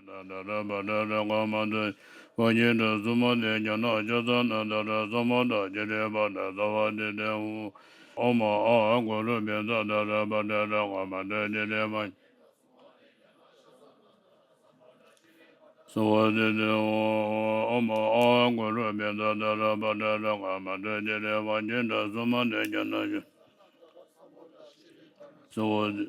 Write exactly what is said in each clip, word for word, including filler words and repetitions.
ད་ར་བ་ད་ར་ག་མ་ད་བ་ཉི་ད་སུ་མ་དེ་ཉ་ན་ཅ་ས་ན་ད་ར་ས་མ་ད་ཅི་རེ་བ་ད་ས་བ་དེ་དེ་འུ། ཨོ་མ་ཨ་གུ་རུ་བེ་ད་ད་ར་བ་ད་ར་ག་མ་ད་ཅི་རེ་བ། ས་བ་དེ་དེ་འུ། ཨོ་མ་ཨ་གུ་རུ་བེ་ད་ད་ར་བ་ད་ར་ག་མ་ད་ཅི་རེ་བ་ཉི་ད་སུ་མ་དེ་ཉ་ན་ཅ། ས་བ་དེ།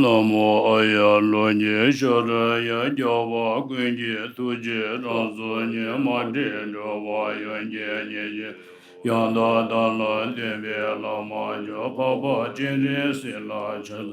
ན་མོ་ཨཱརྱ་གློག་བརྙན་ཤེས་རབ་ཡང་རྒྱལ་བ་ཀུན་གྱི་ཐུགས་རྗེ་རང་གཟུགས་ཉིད་མ་འདྲེས་འགྲོ་བ་ཡོན་ཏན་ཉིད་ཀྱི་ཡང་དག་དང་ལ་ལྡན་པའི་བླ་མ་མཆོག་འཕགས་པ་སྤྱན་རས་གཟིགས་ལ་ཕྱག་འཚལ།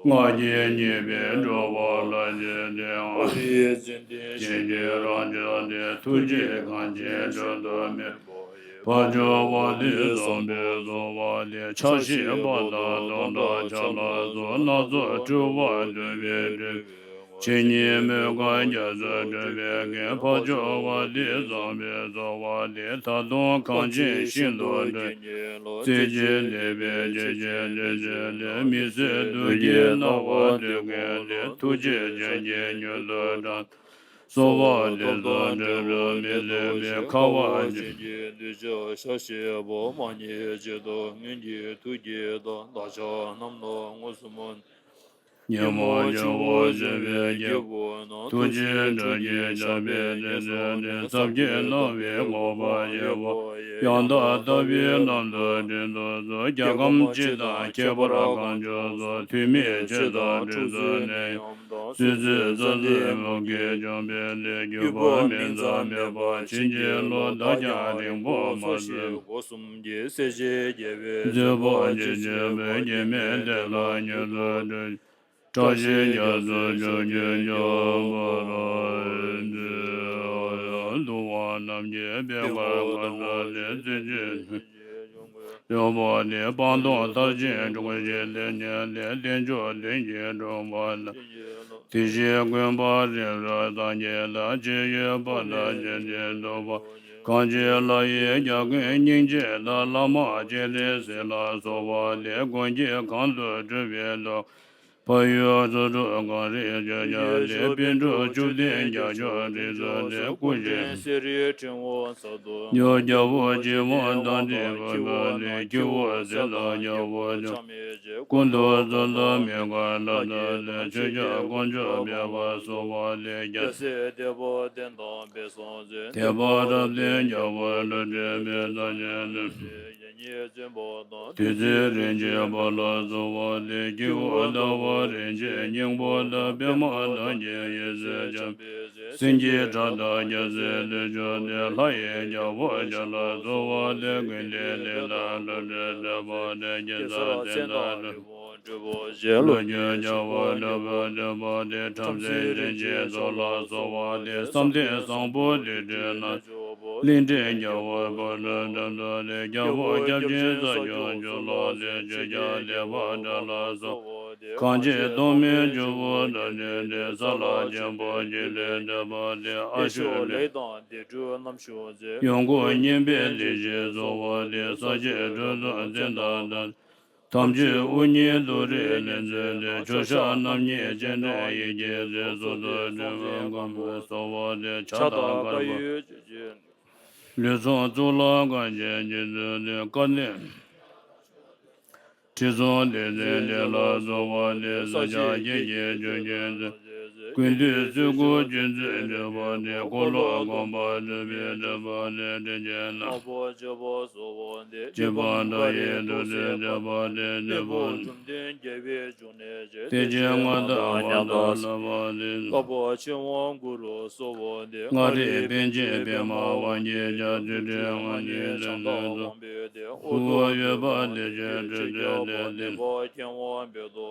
ང་རྒྱལ་གཉིས་པའི་འགྲོ་བ་ལ་རྗེས་འདེད་ཨ་རིའི་ཙན་དན་གཞན་གྱི་རང་བྱུང་སྟེ་ཐུགས་རྗེ་གངས་ཅན་འགྲོ་འདུལ་མེ་ཏོག་ཡི་ བར་སྦྱོར་བ་ལས་བསམ་པའི་བཟོ་བ་ལས། ཆགས་ཞེན་པ་དང་སྡང་དང་ཆགས་ལ་སོགས། སྣ་ཚོགས་འཁྲུལ་པ་འདུལ་བའི་སྒྲུབ་པའི། ཇི་སྙེད་མོས་གུས་རྒྱ་མཚོས་སྒྲུབ་པའི་རྒྱན། བར་སྦྱོར་བ་ལས་བསམ་པའི་བཟོ་བ་ལས། ད་དུང་གངས་ཅན་ཤིན་ཏུ་འདྲེས་ཀྱི་ལོ། རྩེ་གཅིག་ལེགས་པའི་ཆོས་ཀྱི་བདེ་གཤེགས་ལས། མི་བཟོད་བདུད་ཀྱི་སྣང་བ་འདོད་ཀྱི་ལས། ཐུགས་རྗེ་ཅན་གྱི་མྱུར་དུ་དྲན། གསོལ་བ་འདེབས་སོ་འབྲལ་བར་མི་ལུས་པའི། ཁ་བ་ཅན་གྱི་གདུལ་བྱ་ཤ་ཞེས་པ། མ་རྙེད་བྱེད་དོ་སྔོན་གྱི་ཐུགས་བསྐྱེད་དང་། བདག་ཅག་རྣམས་ལ་མངོན་སུམ་ཉོན་མོངས་སྤྱི་བོར་བྱོན་པའི་སྐྱེ་བོ་རྣམས། ཐུགས་རྗེའི་དྲན་གྱིས་བྱ་བའི་དེ་ཚེ་ནས། ཟབ་རྒྱས་སྣང་བའི་གོ་འཕང་ཡི་བོ་ཡི། ཡང་དག་ལྟ་བུའི་ལམ་དུ་འདྲེན་དུ་གསོལ། རྒྱལ་ཁམས་སྤྱི་དང་ཁྱད་པར་གང་བྱུང་སོགས། དུས་མེད་ཕྱེད་དང་དྲུག་ཚུན་ནས་ཡང་དང་། བསོད་ཚིགས་རྩ་འཛིན་མུ་གེས་བཅོམ་པའི་ལས། གུས་པ་སྨིན་མཚམས་མེད་པར་བྱིན་གྱིས་རློབས། བདག་ཀྱང་རིང་པོར་མ་བཟོད། སྒོ་གསུམ་གྱི་སྲས་བཅས་རྒྱལ་བའི་མཛད་པ་ཇི་བཞིན་པའི། འགྱུར་མེད་བདེ་ལ་མྱུར་དུ་སྤྲོ། བཀྲ་ཤིས་རྒྱ་མཚོ་ཆུ་རྒྱུན་འཇོམས་པར་མཛད། འདུལ་བ་རྣམས་ཀྱི་པད་དཀར་མཁའ་འགྲོ་ལས། བརྩོན་འགྲུས་འབྱུང་པོ་ལས། སྤངས་རྟོགས་མཐར་ཕྱིན་གྲོལ་གཞི་ལས། ཉེར་ལེན་བསྟན་མཆོག་ལྷུན་གྱིས་གྲུབ་པ་ལ། དེ་བཞིན་ཀུན་སྤངས་རིམ་གྲོ་སངས་རྒྱས་ལ། ཅི་ཡོད་པ་དང་ཞིང་གཅེས་ཐུབ་པ། གང་ཞིག་ལྷ་ཡི་རྒྱལ་ཀུན་སྙིང་རྗེ་དང་། བླ་མ་སྤྱན་རས་གཟིགས་ལ་སོགས་པ་ལས། མགོན་ཁྱེད་གང་དུ་གྲུབ་པའི་ཐོག། འཕགས་ཡུལ་ཚོགས་དྲུག་གངས་རིའི་ཆོས་ཀྱི་གླིང་། པཎ་གྲུབ་བཅུ་ལྡན་རྒྱལ་མཆོག་རིགས་སུ་འདྲེས། སྐུ་ཞབས་སེ་རའི་ཕྲེང་བ་གསར་དུ་ཡོད། རྒྱལ་པོ་རྗེ་འབངས་དམ་ཚིག་པ་ལས། ཁྱེའུ་ཟས་དང་རྒྱལ་པོ་ཆོས་ཀུན་ཏུ་བཟོད་དང་མི་དགའ་ལྷ་དང་ལས། ཆོས་ཀྱི་དཀོན་མཆོག་སྦས་པ་སོགས་པ་ལས། རྒྱལ་སྲས་དད་པ་ལྡན་དང་དཔལ་བཟང་མཛད། དད་པ་རབ་ལྡན་རྒྱལ་པོ་ཀླུ་སྒྲུབ་པའི་རྩ་ཆེན་ནི། དེ་ཚེ་རིན་ཆེན་འབར་ལ་སོགས་པ་ལས། ཁྱེའུ་ཟླ་བ་རིན་ཆེན་སྙིང་པོ་དང་། པདྨ་དང་བཅས་ཡེ་ཤེས་འཆང་། སེང་གེའི་སྒྲ་དང་རྒྱལ་སྲིད་ལས་བྱུང་སྟེ། ལྷ་ཡི་རྒྱལ་པོ་ཞབས་ལ་སོགས་པ་ལས། ཀུན་དའི་ལས་དང་ཀླུ་སྒྲུབ་སྒྲུབ་པ་ལས། གེ་སར་མཚན་དང་ལུས་པོ་སྤྲུལ་པ་ཞེས། ལོ་རྒྱུས་རྒྱལ་པོ་ལུས་པོ་སྤྲུལ་པ་སྟེ། བྲམ་ཟེ་རིན་ཆེན་ཚོགས་ལ་སོགས་པ་སྟེ། བསམ་གཏན་བཟང་པོ་ལུས་སྤྲུལ་རྣམས། གླིང་ཕྲན་རྒྱལ་པོ་བོ་ལུས་སྤྲུལ་པ་སྟེ། རྒྱལ་པོ་སྐྱབས་ཆེན་ས་སྐྱོང་ཚོགས་ལ་སྟེ། ཆོས་རྒྱལ་ལེགས་པར་གྲགས་ལ་སོགས་པ་སྟེ། གངས་ཅན་སྟོང་མེད་ཆུ་བོ་དང་འདྲེས་ཏེ། ས་ལ་ཆེན་པོ་གཅིག་ལས་གྲུབ་པ་སྟེ། ཨ་ཤོ་ལེགས་དང་སྡེ་དྲུག་རྣམ་བཞུགས་མཛད། ཡོངས་བསྐོར་བསྙེན་པའི་སྡེ་བཞི་སོགས་པ་སྟེ། ས་གཞི་དྲུག་དང་ཙནྡན་དང་། དམ་ཆོས་དབུ་བརྙེས་ཏུ་རེ་ལེན་མཛད་དེ། ཕྱོགས་བཞི་རྣམ་གཉིས་སྤྱན་འདྲེན་ཡི་གེ་ཚེ། སོ་ཐར་སྤྲུལ་པའི་སྒམ་པོ་སོགས་པ་སྟེ། ཕྱག་དང་དཀར་པོ་ལུས་ཚོགས་གཙུག་ལག་ཁང་ཆེན་གྱི་ཚུལ་ནི། དཀར་ནི་དྲི་བསུང་ལྡན་ཚེ་ལས་ལ་སོགས་པ་ལས། ས་སྐྱ་བརྒྱད་ཀྱི་ཆོས་ཀྱི་མཛོད། ཀུན་འདུས་སྤྱི་སྒོ་རྒྱུད་ཚུལ་འདུས་པ་ནི། འཁོར་ལོ་སྒོམ་པ་སྒྲུབ་པའི་སྒྲུབ་པ་ནི། དྲིན་ཅན་ནམ་མཁའ་སྤྱོད་པ་སོགས་པ་སྟེ། རྗེ་འབངས་མཐའ་ཡས་ཐུགས་སྲས་སྡེ་པ་སྟེ། ནོར་བུ་གྲུབ་ལྡན་རྒྱལ་བའི་འབྱུང་གནས་ཀྱི། བསྟན་བཅོས་མངའ་བདག་མངའ་བདག་བསླབ་པ་སྟེ། བསླབ་པ་ཆོས་དབང་གུ་རུ་སོགས་པ་སྟེ། མངའ་རིས་པཎ་ཆེན་པདྨ་དབང་རྒྱལ་རྒྱ། ཚུལ་ཁྲིམས་མངའ་བདག་བྱམས་ལྡན་དབང་པོ་སྟེ། དབུ་རྡོར་འོད་འབར་བདེ་ཆེན་སྤྲུལ་སྐུ་སྟེ། བདེ་བ་མཁས་དབང་བཻ་ཏོ།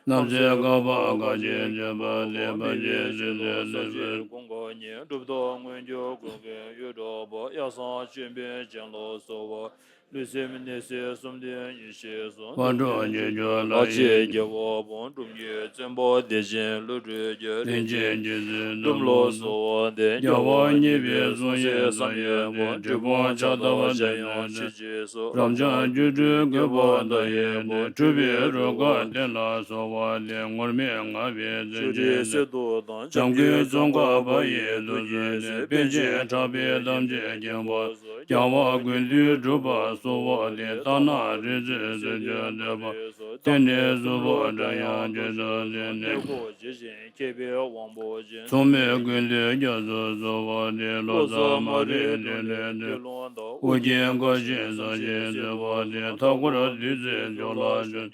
རྣམ་སྲས་བཀའ་བབས་དགའ་བྱེད་སྤྱོད་པ་ལས། པཎ་ཆེན་སྲས་སུ་སླེབས་པའི། ཀུན་དགའ་བརྙེས་གྲུབ་ཐོབ་མངོན་གྱུར་ཀུན་མཁྱེན་ཡུལ་གྲགས་པ། གཡའ་བཟང་ཅོད་པན་ཅན་ལ་སོགས་པ། ལུས་སེམས་ནད་སེལ་གསུམ་ལྡན་ཡེ་ཤེས་སོ། ཕག་གྲུ་འགྱེད་འགྱུར་ལ་ཡི་རྒྱལ་བ་དཔུང་གྲུབ་ཀྱི། བཙུན་པ་བདེ་ཆེན་ཀླུ་སྒྲུབ་ཀྱི། རིན་ཆེན་རྗེ་བཙུན་གྲུབ་ལ་སོགས་པ་སྟེ། རྒྱལ་བ་གཉིས་པའི་གསུང་ཡིག་ཙམ་ཡོད་པའི། གྲུབ་དབང་ཕྱག་བཏབ་བྱ་ཡང་ཆེ། རྗེས་སུ་རབ་འབྱམས་སྒྱུ་འཕྲུལ་བཀོད་པ་མཐའ་ཡས་པ། སྤྲུལ་པའི་རོལ་གར་བསྟན་ལ་སོགས་པ་ལས། ངུར་སྨྲིག་ངག་དབྱངས་ཚིག་བརྗོད་ལས། གསེར་མདོག་དང་ལྕམ་སྐུའི་ཙོང་ཁ་པ་ཡི་ཐུགས་རྗེ་ལས། པཎ་ཆེན་གྲགས་པའི་ཐམས་ཅད་མཁྱེན་པ་སོགས། རྒྱལ་བ་ཀུན་འདུས་གྲུབ་པ་སོགས་པ་སྟེ། རྟ་ནག་རིག་འཛིན་ཚུལ་འཆོས་སྟོན་པ། རྟེན་འབྲེལ་གཟུ་བོར་འདྲ་ཡང་བརྗོད་དུ་མེད། གནས་སྐབས་ཇི་བཞིན། མཁས་པའི་དབང་པོ་ཅན། མཚུངས་མེད་ཀུན་འདུས་རྒྱ་མཚོ་སོགས་པ་སྟེ། བློ་བཟང་མ་རིག་ཏུ་ལས་ཏེ། ཏུ་ལོང་དང་ཨོ་རྒྱན་དགའ་བཞིན་ས་གཞིར་གསོལ་བ་སྟེ། མཐའ་འཁོར་བདུད་རྩིའི་ཕྱོགས་ལ་བྱོན།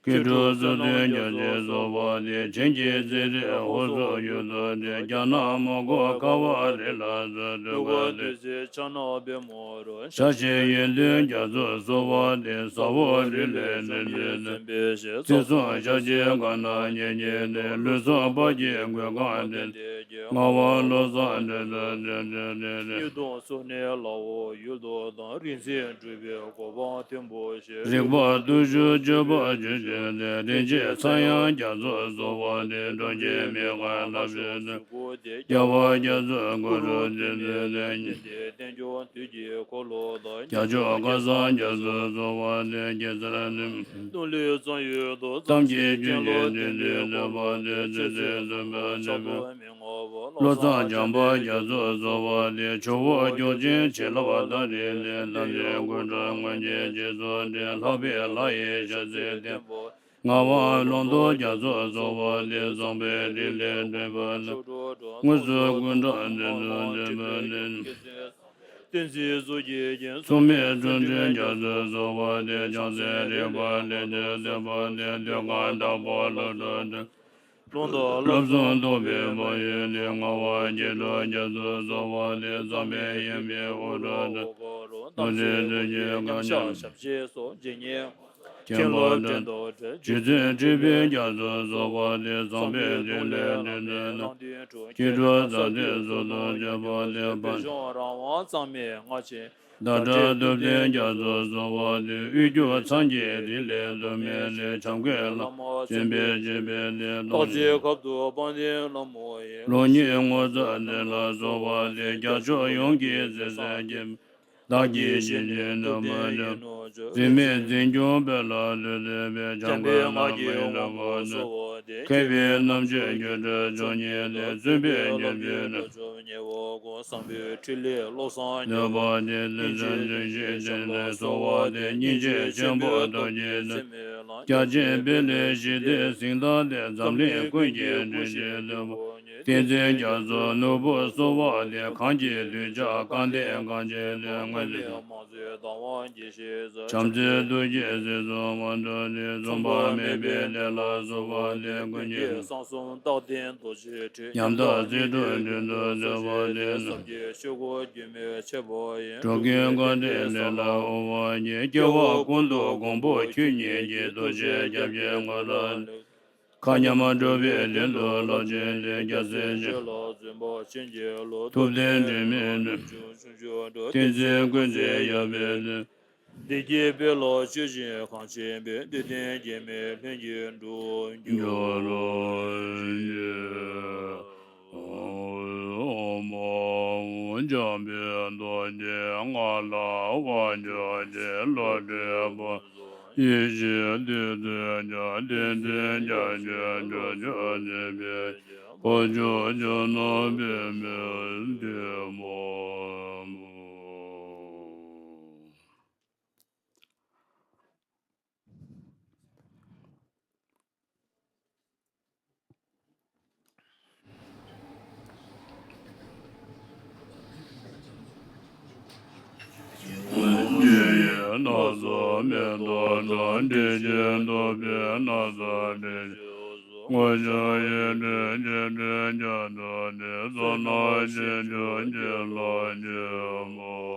མཁས་གྲུབ་གཙུག་ཏོར་རྒྱ་མཚོ་སོགས་པ་སྟེ། བྱིན་གྱིས་བརྩེགས་ཏེ་ཧོར་སོག་ཡུལ་དུ་སྟེ། རྒྱ་ནག་མོན་གྷོ་ཀ་བ་རི་ལ་སོགས། དུས་འཁོར་བདུད་རྩིའི་ཕྱག་ན་པདྨོ་རུ། ཕྱག་ཕྱིའི་ཡོན་ཏན་རྒྱ་མཚོ་སོགས་པ་སྟེ། ཟ་ཧོར་རི་ལས་འདྲེན་པའི་སེམས་དཔའི་ཞལ། སྲིད་གསུམ་ཤཱཀྱའི་གར་སྟེགས་ཉེ་ཉེ་ནས། ལུས་སྲོག་པ་ཀྱི་གོས་གང་སྟེ། ལྔ་པ་བློ་བཟང་འདྲེན་པ་སྟེ། གཉིས་སྟོང་སོ་གཉིས་ལ་འོག་ཡུལ་དུ་དང་། རིག་འཛིན་འབྲུག་པའི་གོ་འཕང་མཐོན་པོ་ཞེས། རིག་པ་བརྟུལ་ཞུགས་སྤྱོད་པ་ཆོས་ཀྱི་སྟེ། རིན་ཆེན་ཚངས་དབྱངས་རྒྱ་མཚོ་སོགས་པ་སྟེ། འགྲོ་བྱེད་མི་དགེ་ལྷ་བཅུ་སྟེ། རྒྱལ་བ་རྒྱ་མཚོའི་སྐུ་རུ་སྟེ། བསྟན་འགྱུར་དུས་ཀྱི་འཁོར་ལོ་དང་། རྒྱལ་མཆོག་སྐལ་བཟང་རྒྱ་མཚོ་སོགས་པ་སྟེ། གེ་སར་རྣམས། གཏོང་ལུས་བརྩམས་ཡུལ་དུ། གཏམ་གྱི་རྒྱུད་ཀྱི་འདུས་སྡེ་བསྟོད་པ་སྟེ། ཚེ་ཚེ་བརྩོན་པའི་ཕྱག་རྡོར་མི་བསྔོ་བར། བློ་བཟང་བྱམས་པ་རྒྱ་མཚོ་སོགས་པ་སྟེ། ཇོ་བོ་རྒྱུ་ཆེན་བྱིན་རླབས་ལྟར་རིང་ལས། ལྷ་མིའི་སྐུ་འཁྲུངས་སྔོན་གྱི་རྗེས་སུ་འབྲེལ། ལྷག་པའི་ལྷ་ཡི་ཞལ་གཟིགས་བསྟན་པ། ངག་དབང་ལུང་རྟོགས་རྒྱ་མཚོ་སོགས་པ་སྟེ། བཟང་པོའི་རིགས་ལས་འདྲེན་པ་ནི། དངོས་སུ་སྐུ་འཁྲུངས་འདི་ཚོ་འདྲེན་པ་ནི། བསྟན་འཛིན་གཙུག་གི་རྒྱན། མཚུངས་མེད་འབྱུང་ལྡན་རྒྱ་མཚོ་སོགས་པ་སྟེ། བྱང་སེམས་རིག་པ་ལས་ཀྱང་བསྟོད་པ་སྟེ། འདོད་ཁམས་དྭགས་པོ་ལྷོ་འབྲོག་སྟེ། ལུང་དང་བསླབ་གསུམ་རྟོགས་པའི་དཔལ་ཡོན་ལས། ངག་དབང་སྐྱེས་སྒྲོགས་རྒྱ་མཚོ་སོགས་པ་སྟེ། བསམ་པས་ཡེངས་པའི་འུར་སྒྲོག་སྟེ། རྡོ་རྗེ་གདུལ་བྱའི་གར་མཉམ་ཞབས་ཞབས་ཞེས་སོགས་རྗེ་ཉིད། མཁྱེན་རློབ་འགྲན་ཟླ་བྲལ། རྗེ་བཙུན་ཁྲི་པའི་རྒྱ་མཚོ་སོགས་པ་སྟེ། བསམ་པའི་འདུན་ལས་འདུན་ལྡན་རྣམས། མཁས་གྲུབ་རྩ་བྲལ་ཟུར་དུ་བྱོན་པ་སྟེ། པད་འབྱུང་རང་དབང་གཙང་མའི་རྔ་ཆེན། ཟླ་གྲགས་སྟོབས་ལྡན་རྒྱ་མཚོ་སོགས་པ་སྟེ། དབུས་གྱུར་ཚངས་ཀྱི་རིས་ལས་འདུ་མེད་ལས། བྱམས་མགོན་བླ་མ་བྱོན་པའི་བྱོན་པའི་ལས། སྟག་རྩེའི་ཁབ་ཏུ་དཔལ་ལྡན་ལྷ་མོ་ཡི། ལུགས་གཉིས་ངོ་མཚར་འདི་ལ་སོགས་པ་སྟེ། རྒྱལ་མཆོག་ཡོངས་ཀྱི་གཟིགས་སར་བརྒྱན། བདག་གིས་ཞིང་གི་ནོར་བུ་ལ། རྫུན་མེད་འཛིན་སྐྱོང་དཔལ་ལ་ལུས་ལྡན་པའི། བྱམས་པའི་ངག་གི་དབང་པོ་གསོལ་བ་འདེབས། མཁས་པའི་རྣམ་དཔྱོད་སྒྱུ་འཕྲུལ་མཆོག་ཉིད་ལས། བཙུན་པའི་སྙན་བརྒྱུད་ལ་ཆོས་ཉེ་བ་ཀུན། བསམ་པའི་ཕྲིན་ལས་བློ་བཟང་ཉི་མ་ནི། བསྟན་འཛིན་འཛིན་ཞིང་འཛིན་ལས་གསོལ་བ་འདེབས། སྙིང་རྗེ་ཆེན་པོ་རྡོ་རྗེ་ནི། རྒྱ་ཆེན་དཔལ་ལྡན་ཞི་བདེའི་གཟེངས་རྟགས་ཏེ། འཛམ་གླིང་ཀུན་གྱི་འདུ་ཤེས་ལུས་པ། བསྟན་འཛིན་རྒྱ་མཚོ་ནོར་བུ་གསོལ་བ་འདེབས། གང་གི་གདུལ་བྱ་སྐལ་ལྡན་གངས་ཅན་ལས། བྱམས་བརྩེའི་རྡོ་རྗེ་གཟེངས་སུ་མ་འགྲོ་ནས། རྫོགས་པ་མེད་པའི་བདེ་ལ་གསོལ་བ་འདེབས། ཀུན་གྱི་གསང་གསུམ་རྟག་བརྟན་རྡོ་རྗེ་ཁྲི། ཉམས་དག་རྩལ་སྤྲུལ་མདུན་དུ་གསོལ་བ་འདེབས། ཟབ་རྒྱས་ཆོས་སྐུ་རྒྱུད་སྨིན་ཕྱག་འབུམ་ཡིན། འགྲོ་ཀུན་དཀའ་འགྲེལ་ལས་ལ་དབུལ་བ་ཉིད། སྐྱེ་བ་ཀུན་ཏུ་གོང་བུ་ཁྱོད་ཉིད་ཀྱི། རྡོ་རྗེ་རྒྱ་མཚོའི་ངོ་ལ། མཁའ་མཉམ་འགྲོ་བའི་དོན་དུ་རླབས་ཆེན་ཏེ། རྒྱལ་སྲས་ཆོས་ལ་བརྩོན་པ་ཅན་གྱི་བློ། ཐུབ་བསྟན་འབྲལ་མེད་ནུས་མཐུ་ཆུང་ཆུང་འགྲོ། བསྟན་འཛིན་ཀུན་མཛེས་ཡབ་ཡུམ་ནི། བདེ་སྐྱིད་དཔལ་ལ་སྤྱོད་ཅིང་གངས་ཅན་པའི། བདེ་ལྡན་རྒྱལ་མོའི་ལྷུན་གྱིས་གྲུབ་འགྱུར་རོ། འཇམ་དཔལ་རྡོ་རྗེ་ལྔ་ལ་དབང་ཕྱུག་རྗེ། བློ་གྲོས་ཕུན་ཚོགས་ཡེ་ཤེས་བདུད་རྩི་ལྕགས། བསྟན་འཛིན་རྒྱ་མཚོའི་རྒྱུད་ལ་ཆོས་ཉེ་བའི། འཕགས་མཆོག་ཇོ་ནང་པདྨའི་ཐལ་མོ་སྦོམ། སྐྱེ་བོའི་སྣ་ཚོགས་མེ་ཏོག་འགྲོ། འདྲེ་ཞིང་གདུག་པའི་ན་ཚ་འདྲེ། དངོས་བྱུང་ཡེ་གདོན་རྗེ་བཙུན་རྒྱ་མཚོ་འདི། བསོད་ནམས་ཆེ་ཆུང་གྱིས་ལ་ཆེན་པོ།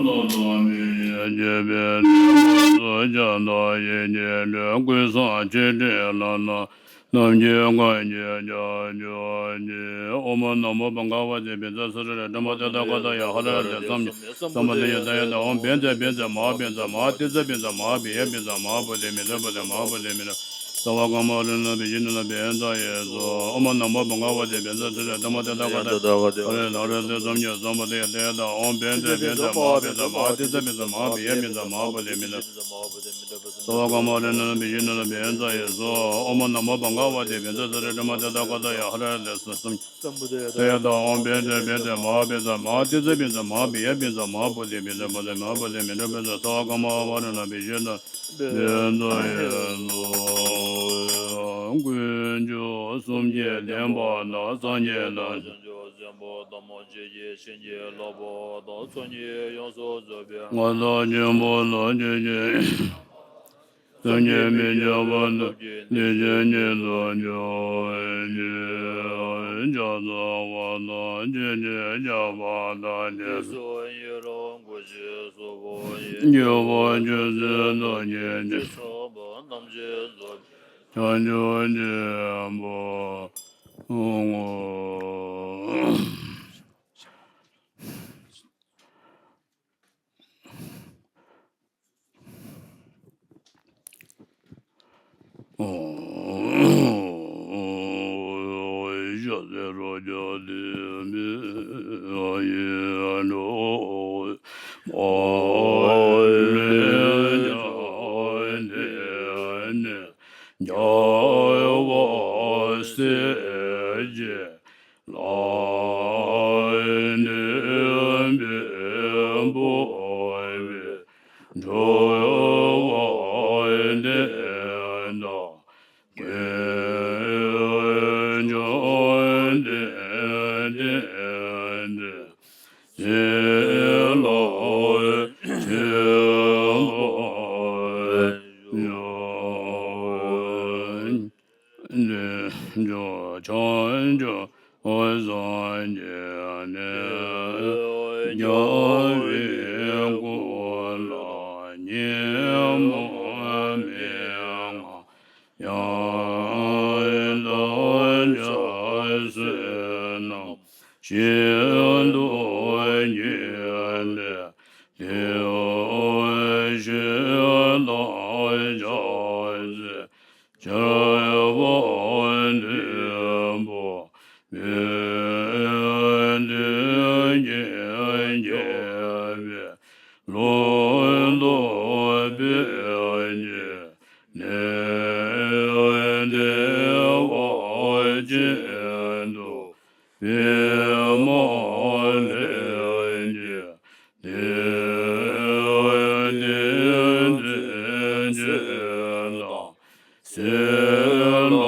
ལ་སོགས་མི་ཡི་རྒྱུད་པའི་ལུས་ངག་གསུམ་ཀྱང་དག་ཡིད་ཀྱི་ལུས་ཀུན་བཟང་ཆེ་འབྲིང་ལ་ནི། ནམ་མཁའི་མཁའ་སྤྱོད་ཀྱང་ཆོག་ཅིག། ཨོཾ་ནམ་མོ་བྷ་ག་ཝ་ཏེ་བཛྲ་སུ་རེ་ཏྲཱི་མ་ཏེ་ཏ་ག་ཏ་ཡ་ཧ་ར་ཏེ་སམ་ཉི་སམ་བུ་ཏེ་ཡ་ཏ་ཡ་ཏ། ཨོཾ་བཛྲ་བཛྲ་མ་ཧཱ་བཛྲ་མ་ཧཱ་ཏཱི་ཙ་བཛྲ་མ་ཧཱ་བི་ཡ་བཛྲ་མ་ཧཱ་བོ་དྷི་མི་ཏྲ་བཛྲ་མ་ཧཱ་བོ་དྷི་མི་ཏྲ། སརྦ་ཀརྨ་ཨ་རུ་ཎ་བི་ཤི་ཎུ་ལ་བཛྲ་ཡེ་སྭཱ་ཧཱ། ཨོཾ་ནམ་མོ་བྷ་ག་ཝ་ཏེ་བཛྲ་སུ་རེ་ཏྲཱི་མ་ཏེ་ཏ་ག་ཏ་ཡ་ཧ་ར་ཏེ་སམ་ཉི་སམ་བུ་ཏེ་ཡ་ཏ་ཡ་ཏ། ཨོཾ་བཛྲ་བཛྲ་མ་ཧཱ་བཛྲ་མ་ཧཱ་ཏཱི་ཙ་བཛྲ་མ་ཧཱ་བི་ཡ་བཛྲ་མ་ཧཱ་བོ་དྷི་མི་ཏྲ། སརྦ་ཀརྨ་ཨ་རུ་ཎ་བི་ཤི་ཎུ་ལ་བཛྲ་ཡེ་སྭཱ་ཧཱ། ཨོཾ་ནམ་མོ་བྷ་ག་ཝ་ཏེ་བཛྲ་སུ་རེ་ཏྲཱི་མ་ཏེ་ཏ་ག་ཏ་ཡ་ཧ་ར་ཏེ་སམ་ཉི་ཏ་ཡ་ཏ། ཨོཾ་བཛྲ་བཛྲ་མ་ཧཱ་བཛྲ་མ་ཧཱ་ཏཱི་ཙ་བཛྲ་མ་ཧཱ་བི་ཡ་བཛྲ་མ་ཧཱ་བོ་དྷི་མི་ཏྲ་བཛྲ་མ་ཧཱ་བོ་དྷི་མི་ཏྲ་བཛྲ། སརྦ་ཀརྨ་ཨ་རུ་ཎ་བི་ཤི་ཎུ་ལ་བཛྲ་ཡེ་སྭཱ་ཧཱ། དཀོན་མཆོག་གསུམ་གྱི་བསྟན་པ་དང་། སངས་རྒྱས་དང་། བྱང་ཆུབ་སེམས་དཔའ་དམ་པ་ཆོས་ཀྱི་བཤེས་གཉེན་ལྷ་པ་དང་། ཚོགས་གཉིས་ཡོངས་སུ་རྫོགས་པའི་ངག་དང་ཆོས་པོ་དང་། ཆོས་ཀྱི་སངས་རྒྱས་མི་འཇིགས་པ་དང་། བདེ་ཆེན་ཉིད་དུ་འགྲོ་བའི་ཕྱིར། ཕྱག་འཚལ་བ་དང་། ཆོས་ཀྱི་རྒྱལ་པོ་དང་། རྗེས་སུ་ཡི་རང་བསྐུལ་ཞིང་གསོལ་བ་ཡི། སྐྱེ་བ་ཆོས་ཅན། བདག་ཉིད་ཀྱི། ཆགས་པ་ཐམས་ཅད་རྫོགས་པའི། བྱང་ཆུབ་ཆེན་པོའི་ངོ་རྒྱལ་བ་སྲས་བཅས་ལ་ནི་འབུལ་བའི་སྤྲོ་བ་འདི་དག་དཀོན་མཆོག་ཏུ་བསྟན་ཏེ། ཞེས་ལ་ཆེན་པོ་ཡང་། བྱང་ཆུབ་སངས་རྒྱས་ནས། རྒྱལ་བའི་སྐུ་ལ་ཉིན་མོ་མི་མངའ། ཡང་དག་ཕྱག་འཚལ་ན། ཤིན་ཏུ་ཉེ་སྟེ། དེ་བཞིན་བདག་ཅག་ཚེ་ཕྱི་མ་འདས་པ་མེད་དུས་ཀྱི་རྒྱལ་བའི་ལུང་དུ་ཕེབས་ཀྱི། ནད་བདེ་བ་ཅན་དུ་པདྨ་ལྷས་ཀྱི། དེ་ནས་བདེན་བཞི་དང་། སྲིད་ལ་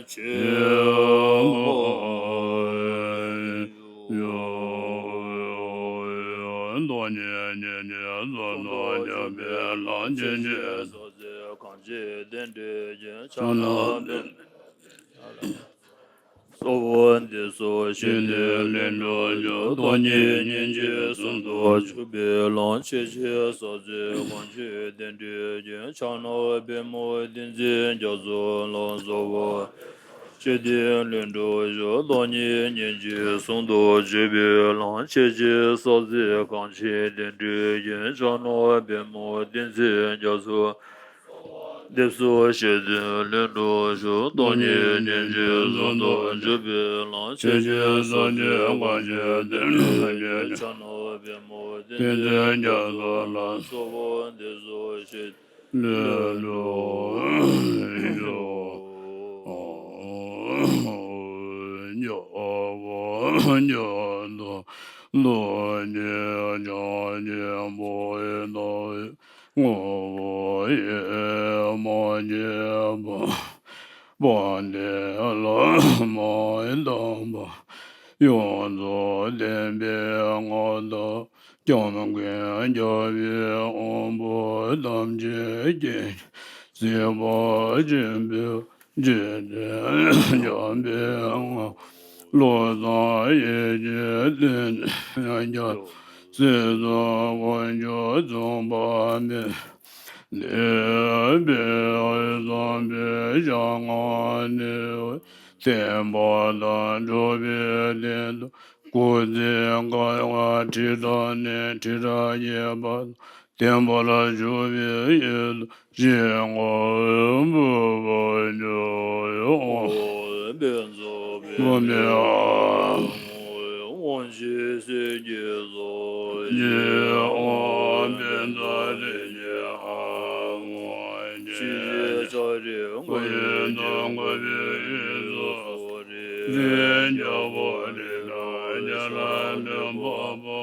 ཆེན་པོ་ཡང་། བདག་ཉིད་སྙིང་རྗེ་གསུམ་སྟོབས་འཇུག་པའི་ལམ། ཆོས་ཀྱི་སྲོག་རྩོལ་གང་ཆེ་རྟེན་འབྲེལ་གྱི་ཕྱག་ན་པདྨོ། གསོལ་བ་འདེབས་སོ་ཞི་བདེའི་ལྷུན་གྲུབ་སྦྱོར། བདག་ཉིད་སྙིང་རྗེ་གསུམ་སྟོབས་འཇུག་པའི་ལམ། ཆོས་ཀྱི་སྲོག་རྩོལ་གང་ཆེ་རྟེན་འབྲེལ་གྱི་ཕྱག་ན་པདྨོ། ཏིང་འཛིན་རྒྱ་མཚོ་ལ་སོགས་པ། ཞི་བདེའི་ལྷུན་གྲུབ་སྦྱོར། བདག་ཉིད་སྙིང་རྗེ་གསུམ་སྟོབས་འཇུག་པའི་ལམ། ཆོས་ཀྱི་སྲོག་རྩོལ་གང་ཆེ་རྟེན་འབྲེལ་གྱི་ཕྱག་ན་པདྨོ། ཏིང་འཛིན་རྒྱ་མཚོ་འདེབས་སོ་ཞི་བདེའི་ལྷུན་གྲུབ་སྦྱོར། བདག་ཉིད་སྙིང་རྗེ་གསུམ་སྟོབས་འཇུག་པའི་ལམ། ཆོས་ཀྱི་སྲོག་རྩོལ་གང་ཆེ་རྟེན་འབྲེལ་གྱི་ཕྱག་ན་པདྨོ། ཏིང་འཛིན་རྒྱ་མཚོ་ལ་སོགས་པ་འདེབས་སོ་ཞི་བདེའི་ལྷུན་གྲུབ་སྦྱོར། རྒྱལ་བ་མཆོག་ཏུ་བདག་ཉིད་བྱང་ཆེན་པོའི་ལྟ་བའི་ངོ་བོ་ཡེ་མ་སྐྱེས་པ། དཔལ་ལྡན་བླ་མ་དམ་པ་ཡོངས་རྫོགས་བསྟན་པའི་མངའ་བདག། སྐྱབས་མགོན་རྒྱལ་བའི་དབང་པོ་ཐམས་ཅད་མཁྱེན་ཅིང་གཟིགས་པ་ཆེན་པོའི་རྗེ་བཙུན་འཇམ་དཔལ་དབྱངས། བློ་བཟང་ཡེ་ཤེས་ལྷུན་གྱིས་ཁྱབ། སྲིད་གསུམ་དཀོན་མཆོག་མཚུངས་པ་མེད། འདས་པའི་བསམ་པའི་ཞལ་སྔ་ནས། བསྟན་པ་དང་འགྲོ་བའི་དོན་དུ། སྐུ་ཚེ་འགག་པ་ཁྲི་ཕྲག་ནས་ཁྲི་ཕྲག་བརྒྱའི་བར་དུ། བརྟན་པར་བཞུགས་པའི་ཡུལ་དུ། ཞིང་འཁོར་འབུལ་བར་འགྱུར། ཨོ། དབང་ཕྱུག་སྲས་ཀྱི་ཚོགས། ཡེ་ཨོ་པཉྩ་རིགས་ཀྱི་ཨ་ཧོ། ཤེས་བྱའི་ཆ་རེ་མགོ་ཡི་དང་འགོ་པའི་ཡུལ་སོགས་རེ། རིགས་རྒྱལ་པོ་རིགས་དྲུག་རྒྱལ་སྲས་བདུན་པོ་པོ།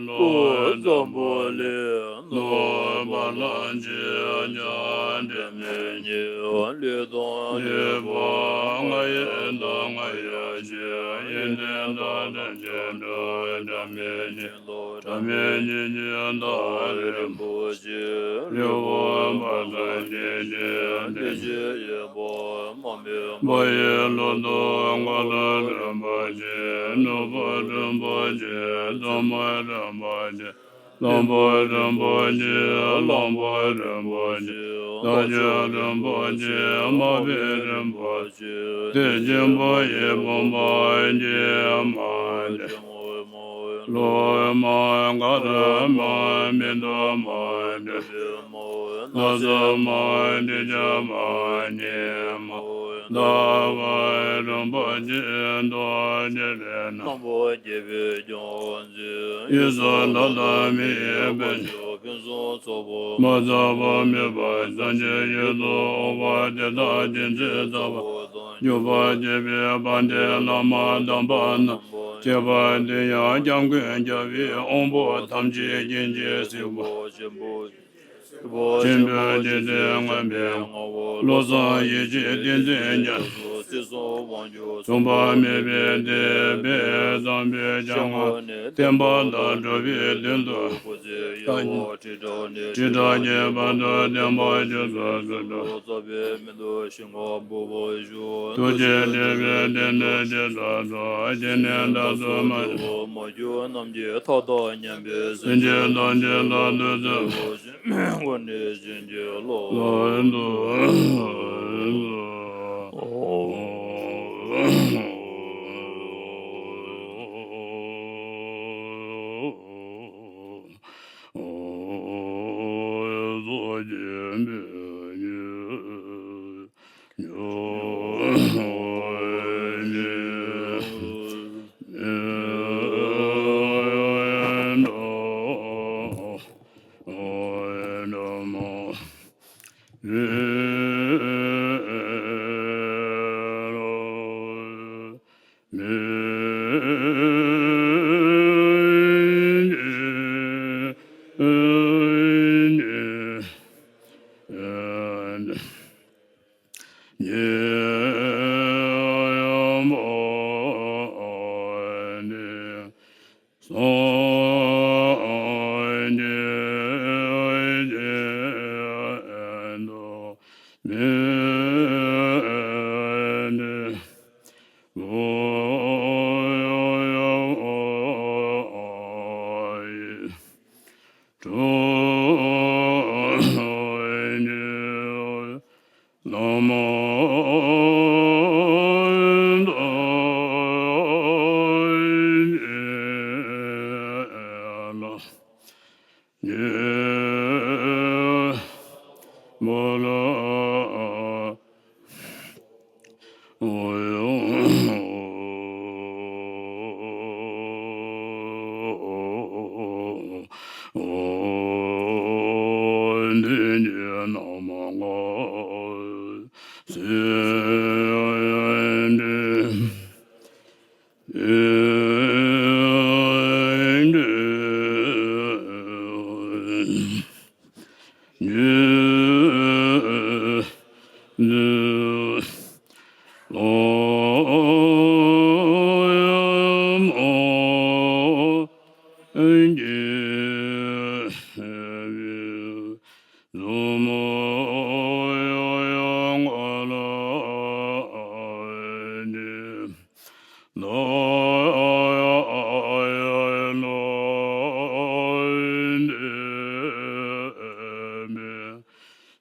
ལྷོ་འཛམ་བུ་གླིང་ནོར་བུ་ལྷ་ཆེན་རྒྱལ། འབྲལ་མེད་ཉི་འོད་ལུས་དང་ལུས་པོ། ང་ཡི་དང་ང་ཡི་ཆོས། ཡོན་ཏན་དང་ལྡན་ཅིང་གྲུབ། འབྲལ་མེད་ཉི་ལོག་འབྲལ་མེད་ཉིད་ཀྱི་བདག་རིན་པོ་ཆེ། རི་བོ་འབར་དང་སྐྱེ་མཆེད་བདེ་གཤེགས་དབྱེ་བ་མ་འབད། བ་ཡི་ལུགས་དང་འཁོར་ལོ་རིན་པོ་ཆེ། ནོར་བུ་རིན་པོ་ཆེ། ཐ་མ་རིན་པོ་ཆེ། ལམ་བུ་རིན་པོ་ཆེ། གླང་པོ་རིན་པོ་ཆེ། རྟ་ཁྱབ་རིན་པོ་ཆེ། མ་པའི་རིན་པོ་ཆེ། དེ་ཆེན་པོ་ཡི་བུམ་པ་ཡེ་མ་ཏེ། ལྷོ་མ་མཁའ་ར་མ་མེ་ཏོག་མ་འབྲས་བུ་མ་ནགས་ཚལ་མ་དྲི་ཆབ་མ་ཉི་མ་ཟླ་བ་རིན་པོ་ཆེ། རྡོ་རྗེ་རིགས་རྣམས་རྣམ་པར་རྒྱལ་བའི་ལྗོན་ཡུལ་སོགས་མཐའ་དག་མི་ཡི་དཔལ་འབྱོར་ཕུན་སུམ་ཚོགས་པ་མ་ཟད་པ་མེད་པར་སངས་རྒྱས་ཡུལ་དུ་འོང་བ་དེ་དག་སྦྱིན་སྲེག་ཚར་བ་དང་འཇུག་པར་བྱེད་པའི་དཔལ་ལྡན་བླ་མ་དམ་པ་རྣམས་བྱེད་པ་དེ་ཡང་སྐྱབས་མགོན་རྒྱལ་བའི་དབང་པོ་ཐམས་ཅད་སྐྱེ་མཆེད་སྲིད་པ་ཆེན་པོ་ཆེན་པོའི་འཇིག་རྟེན་མངོན་པའི་ངང་པ་བློ་བཟང་ཡེ་ཤེས་ཏིང་འཛིན་རྒྱ་མཚོ་སྲིད་གསུམ་དབང་ཕྱུག་མཚུངས་པ་མེད་པའི་དེ་ཕན་བསམ་པའི་བྱ་བ་བསྟན་པ་དང་འགྲོ་བའི་དོན་དུ། སྐུ་ཚེ་ཡོད་པ་ཁྲི་ཕྲག་ནས་ཁྲི་ཕྲག་བརྒྱའི་བར་དུ་བརྟན་པར་བཞུགས་སུ་གསོལ་ལོ། རྩ་བའི་མེ་ཏོག་ཞིང་ཁམས་འབུལ་བར་ཞུ། ཐུགས་རྗེས་དྲན་པའི་རྟེན་འབྲེལ་ཇི་ལྟར་འགྲུབ། སྐྱེ་གནས་འདབ་གསུམ་མ་མ་གྱུར་རྣམས་ཀྱི་མཐའ་དག་མཉམ་པའི་སེམས་ཅན་ཐམས་ཅད་ལ་བདུད་རྩི་དངོས་གནས་བྱིན་གྱིས་རློབས། ལ་དུ།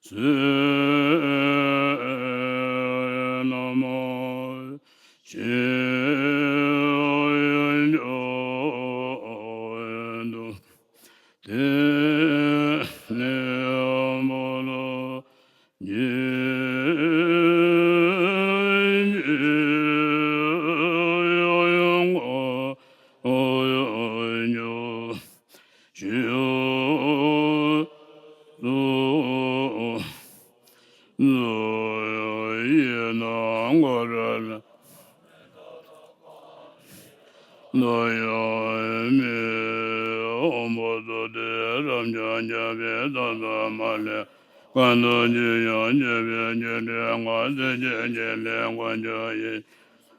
ཚུལ་རྣམས་ཤེས་འདུག། དེ་ནས་མ་ལ་ཉེ་ཞུ། ཡིན་ན་ང་ར་ལ། ན་ཡང་མི་འོང་བ་ཚོ་དེ་རབ་འབྱམས་བརྒྱ་པའི་རྩ་ལ་མ་ལས། གང་དུ་ཅི་ཡང་བྱེད་པའི་རྒྱུ་འབྲས་ང་སེམས་ཅན་གྱི་ལས་མགོན་ཆོས་ཡིན།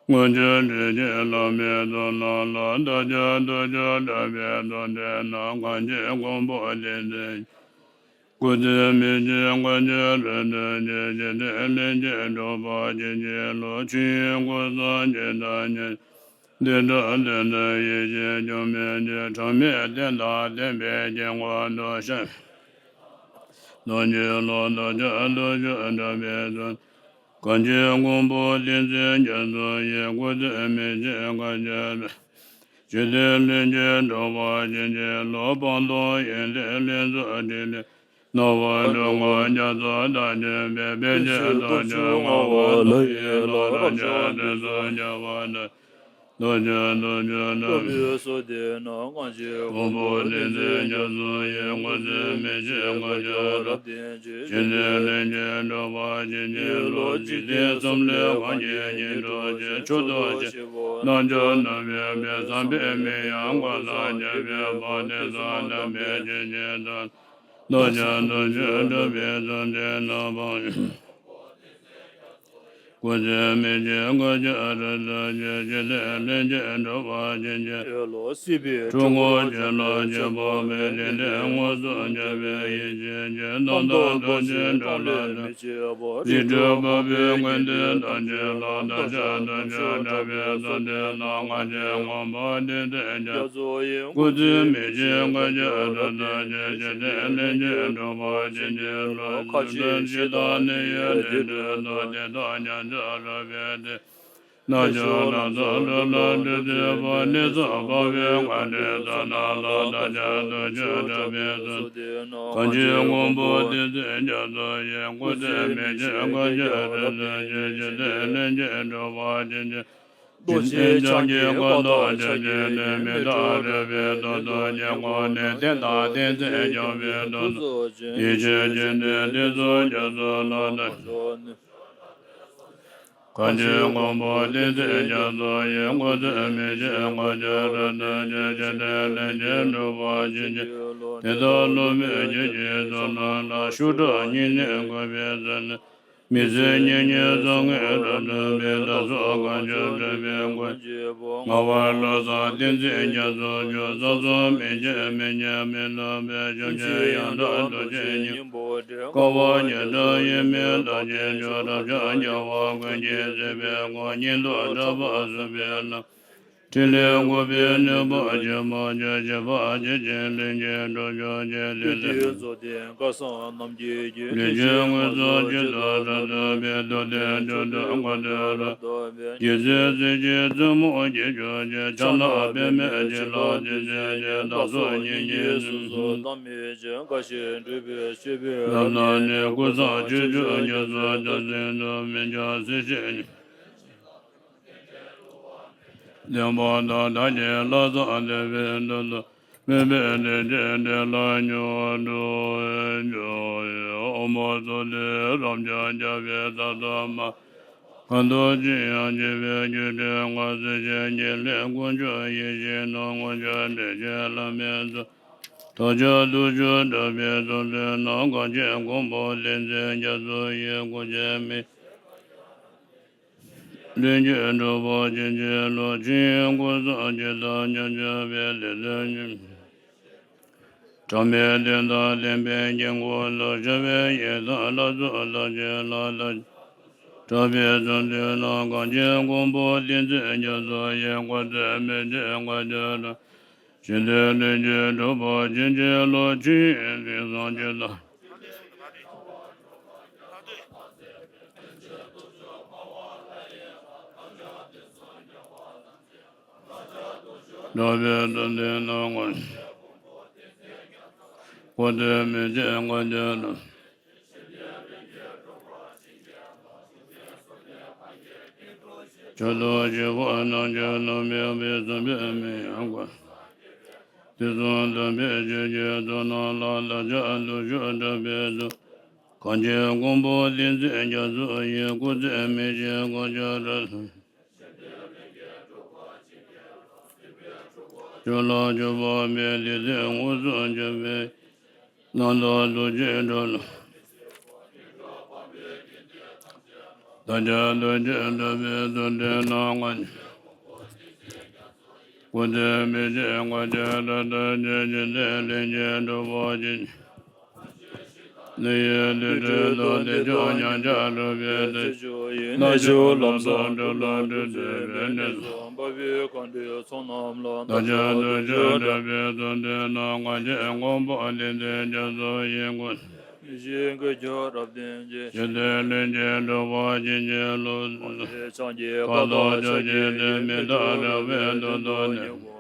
སྔོན་བྱོན་རིགས་ཀྱི་བླ་མའི་གཙུག་ན་ལ། བདག་ཅག་ཐུགས་རྗེ་བཀྲ་བའི་གཙུག་སྒྲོན་ན། གང་ཕྱིར་མགོན་པོ་ཏིང་འཛིན། སྐུ་ཚེ་མི་ཕྱེད་མགོན་ཁྱོད་རབ་ཏུ་བཞུགས། འཇིག་རྟེན་གླིང་བཞི་འགྲོ་བ་ཀུན་གྱི་བློ། ཆོས་དབྱིངས་སྐུ་གསུམ་ཇི་ལྟར་ཉིད། འདི་འདྲ་དོན་དུ་ཡིད་ཆེས་སྐྱོ་མེད་ཅིང་། གྲངས་མེད་རྟེན་དང་བརྟེན་པའི་དཀྱིལ་འཁོར་དུ། ཤཱཀྱ་ཐུབ་ཀྱི་ལོ་ཏོག་ཅན་དུ་ཆོས་འགྲོ་བའི་ཚུལ། གང་ཕྱིར་མགོན་པོ་ཏིང་འཛིན་རྒྱ་མཚོ་ཡི། སྐུ་ཚེ་མི་ཕྱེད་མགོན་ཁྱོད་རབ། འཇིག་རྟེན་གླིང་བཞི་འགྲོ་བ་ཀུན་གྱི་བློ། སྤངས་རྟོགས་ཡེ་ཤེས་ལྷུན་གྲུབ་ཕྲིན་ལས། སྣང་བ་དྲུག་ཀུན་རྒྱ་མཚོ་ལྟར་འཕྲོས་པའི། པཎ་ཆེན་རྡོ་རྗེ་ངག་དབང་ལྷ་ཡི་བློ། རབ་འབྱམས་ཏུ་སངས་རྒྱས་པ་དང་། རྡོ་རྗེ་རྡོ་རྗེ་ལྟ་བུའི་ཚུལ་དེ་ན། གང་ཕྱིར་མགོན་པོ་ཏིང་འཛིན་རྒྱ་མཚོ་ཡི། སྐུ་ཚེ་མི་ཕྱེད་མགོན་ཁྱོད་རབ་བརྟན་ཅིང་། འཇིག་རྟེན་གླིང་བཞི་འགྲོ་བ་ཀུན་གྱི་བློ། འཇིག་རྟེན་གསུམ་ལས་གང་ཕྱིར་ཉིད་སྐྱོ་ཞིང་། མཆོག་ཏུ་གཤེགས་པ་རྣལ་འབྱོར་ནུས་པའི་དཔལ། བསམ་པས་མི་ཁྱབ་མངོན་སངས་རྒྱས་པའི་དཔལ། དེང་སང་དམ་པའི་ཆོས་ཀྱི་དོན། རྡོ་རྗེ་རྡོ་རྗེ་ལྟ་བུའི་ཚུལ་དེ་ན། སྤངས་སྐུ་ཚེ་མི་ཕྱེད་མགོན་ཁྱོད་རབ་ཏུ་བཞུགས། འཇིག་རྟེན་གླིང་བཞི་འགྲོ་བ་ཀུན་གྱི། ཡོད་ལ་སྲིད་པའི་འཁྲུལ་འཁོར་བྱེ་ལ་བྱེ་བ་མེད། དེ་ནས་མངོན་སུམ་བརྒྱུད་པའི་ཡེ་ཤེས་ཀྱིས། རྣམ་དག་ཐོབ་ཕྱིར་གྲོགས་ལ་མི་ཕྱེད་པར། རིགས་དྲུག་འཕགས་པའི་དགེ་འདུན་ཐམས་ཅད་ལ། བདག་ཅག་ཐུགས་རྗེ་བཀྲ་བའི་ཚུལ་དེ་ན། གང་ཕྱིར་མགོན་པོ་ཏིང་འཛིན་རྒྱ་མཚོ་ཡི། སྐུ་ཚེ་མི་ཕྱེད་མགོན་ཁྱོད་རབ་ཏུ་བཞུགས། འཇིག་རྟེན་གླིང་བཞི་འགྲོ་བ་ཀུན་གྱི་བློ། མཁའ་སྤྱོད་ཕྱི་དང་ནི་ཡོད་དེ་འདྲ་དོ། དེ་དག་ཉམས་སུ་ལེན་པའི་ཚེ། རྣལ་འབྱོར་རྣམས་སུ་སྒྲུབ་ལ་སྒྲུབ་བྱེད་པ། གནས་སུ་འཕགས་པའི་མངའ་སྡེ་དག་ན་ལ། བདག་ཅག་ཐུགས་རྗེ་བཀྲ་བའི་ཚུལ་དེ་ན། གང་ཕྱིར་མགོན་པོ་ཏིང་འཛིན་རྒྱ་མཚོ་ཡི། སྐུ་ཚེ་མི་ཕྱེད་མགོན་ཁྱོད་རབ་ཏུ་བཞུགས། འཇིག་རྟེན་གླིང་བཞི་འགྲོ་བ་ཀུན་གྱི། རྟོག་བཅས་ཕྱག་གི་བཀའ་དང་ཕྱག་རྒྱའི་ལས། མི་རྟག་རོལ་པའི་དོན་དུ་དཀྱིལ་འཁོར་ནས། རྟེན་དང་རྟེན་ཅན་སྐྱོང་བའི་དུས་སུ་ཅི། ཡེ་ཤེས་ཀྱི་གནས་དེ་ཚུ་རྒྱ་མཚོ་ལ་བལྟ། གང་ཕྱིར་མགོན་པོ་ཏིང་འཛིན་རྒྱ་མཚོ་ཡི། སྐུ་ཚེ་མི་ཕྱེད་མགོན་ཁྱོད་རབ་ཏུ་བཞུགས། འཇིག་རྟེན་གླིང་བཞི་འགྲོ་བ་ཀུན་གྱི། དེ་དག་བསླུ་མེད་ཆོས་ཀྱི་ཚུལ་རྣམས་ལ། ཤུགས་དྲག་སྙིང་ནས་གུས་པས་བརྩོན་ནས། མི་ཟད་སྙིང་ཉེ་གསུམ་ཀའི་རབ་ཏུ་བྱེད། བདག་སོགས་གང་བྱུང་སྒྲུབ་པའི་མགོན། ངེས་པར་བློ་བཟང་ཏིང་འཛིན་རྒྱ་མཚོ་མཆོག། བསམ་གསུམ་མི་མཁྱེན་མི་མཉམ་མི་སྣང་བའི། ཆོས་ཀྱི་ཡང་དག་རྡོ་རྗེ་སྙིང་པོ་སྒྲེང་། དཀའ་བ་ཉེར་དྲུག་ཡིས་མི་འདག་ཅིང་ཆོག། བྲམ་ཟེ་རྒྱལ་བ་ཀུན་གྱི་སྲིད་པའི་མགོན། སྙིང་སྟོབས་དྲག་པོ་གསུམ་པའི་ལམ། ཕྲིན་ལས་འགུགས་པའི་ནུས་པ་ཆེན་པོ་ཡོད། བྱེད་པ་ཇི་བཞིན་ལྷུན་གྱིས་གྲུབ་ཤོག་ཅེས། ཀླུ་ལྡིང་རྫོགས་ལྡན་སྐལ་བཟང་རྣམས་ཀྱི་རྒྱུད། ལུས་ཅན་མངོན་སུམ་ཇི་ལྟར་རབ་ཏུ་བྱེད། ཐུབ་བསྟན་སྤྱོད་དུ་མངོན་མཐོ་རབ་ཏུ་བྱེད། རྒྱལ་སྲས་སྲས་ཀྱི་བཙུན་མོ་སྐྱེ་གྱུར་ཅིག། ཕྱག་ན་པདྨས་ཕྱི་ལོགས་ཏེ་མཛེས་ཀྱི། བདག་སོགས་སྙིང་རྗེའི་གཟུགས་སུ་བལྟ་མི་བྱེད། འགའ་ཞིག་འགྲུབ་པའི་སྤྱོད་པས་རབ་བརླིང་ནས། ཀུན་བཟང་ཆོས་སྐྱོང་རྒྱ་མཚོ་ཆུ་སྲིན་དུ། མི་འཇིགས་སྲིད་ཞིའི་ཉི་མ་ལྡན་པ་དང་། བདག་གི་ལྷ་བསངས་བདེ་བའི་དོན་དུ། མོས་པས་དེ་སྐད་དེ་ལ་ཉོན་དུ་གསོལ། འོ་མ་ཚུ་དེ་རབ་འབྱམས་རྒྱ་བའི་རྩ་ལྟར་མ། གང་དུ་ཅི་ཡང་མཆིས་པའི་རྒྱུ་འབྲས་བསྔོ། སྲིད་ཞིའི་ཉེར་ལེན་དཀོན་མཆོག་ཡིད་བཞིན་ནོར། སྔོན་བྱོན་རིགས་ཀྱི་བླ་མའི་གཙུག། ཐོབ་ཕྱིར་ཐུགས་རྗེ་བཀྲ་བའི་ཚུལ་དེ་ན། གང་ཕྱིར་མགོན་པོ་ཏིང་འཛིན་རྒྱ་མཚོ་ཡི། སྐུ་ཚེ་མི་ལྷུན་གྱིས་གྲུབ་པ་ཅན་གྱི་བློ། ཆོས་དབྱིངས་སྐུ་གསུམ་ཇི་ལྟར་ཉམས་སུ་ལེན། ལེགས་བཤད་ཉི་མ་གྲངས་མེད་རྟེན་དང་བརྟེན་པའི་དཀྱིལ་འཁོར་ལ། བྱ་བའི་ཡི་དམ་ལྷ་ཚོགས་ལྷར་བཅས་ལ། ལྷར་གྲགས་པའི་ཚུལ་དེ་ན། གང་ཕྱིར་མགོན་པོ་ཏིང་འཛིན་རྒྱ་མཚོ་ཡི། སྐུ་ཚེ་མི་ཕྱེད་མགོན་ཁྱོད་རབ། ཞིང་དེར་ལྷུན་གྱིས་གྲུབ་པ་ཅན་གྱི་བློ། ཆོས་དབྱིངས་ཟིལ་གསང་ཇི་ལྟར། འགྲོ་བའི་དོན་དེ་ནང་ངོ་། སྐུ་དེ་མི་བྱེད་ང་རྒྱལ་ལ། ཆོས་དང་བཅས་པ་རྣམས་ཀྱང་ལམ་ཡིན་པས་བསམ་པས་མི་ཡོང་གོ། དེ་གསུམ་དམ་པའི་ཆོས་ཀྱི་ཚོགས་རྣམས་ལ་བདག་ཅག་ཐུགས་ཞུགས་དྲག་པོས་སྩོལ། གང་ཕྱིར་མགོན་པོ་ཏིང་འཛིན་རྒྱ་མཚོ་ཡི། སྐུ་ཚེ་མི་ཤིགས་དཀའ་སྤྱད་རབ་གསོལ། ཆོས་ལ་སྤྱོད་པ་མེད་དེ་ཚེ་དངོས་སུ་འབྱོན་པའི། རྣམ་དག་ཐུགས་རྗེས་འགྲོ་ལ། བདག་ཅག་ཐུགས་རྗེས་དྲག་པོས་སྩོལ་འདི་ནང་ང་། སྐུ་ཚེ་མི་ཤིགས་དཀའ་སྤྱད་རབ་བསྟོད་ཅིང་། བྱིན་གྱིས་བརླབ་ཀྱི་གྲུབ་པ་ཇི་སྙེད་ལས་ཡོད་དེ་འདྲའི་ཐོག་དེ་ཅུང་ཉམས་ཆག་འགྲོ་བའི་ཚེ། ལྟ་བཞིན་ལམ་ཟབ་འགྲོ་ལ་སྤྲུལ་བསྩལ་བའི་གནས་སུ། འཕགས་པའི་མཁའ་འགྲོའི་ཚོགས་རྣམས་ལ། བདག་ཅག་ཐུགས་རྗེས་དྲག་པོས་སྩོལ་འདི་ནང་ང་། ཆོས་མགོན་པོ་ཏིང་འཛིན་རྒྱ་མཚོ་ཡི། སྐུ་ཚེ་མི་ཤིགས་དཀའ་སྤྱད་རབ་བསྟོད་ཅིང་། བྱིན་གྱིས་བརླབ་ཀྱི་གྲུབ་པ་ཇི་སྙེད་ལོ། ཕྱག་རྒྱའི་བཀའ་དང་ཕྱག་རྒྱའི་ལས། མི་རྟག་རང་བས་བདག་ཐུགས་ཉིད།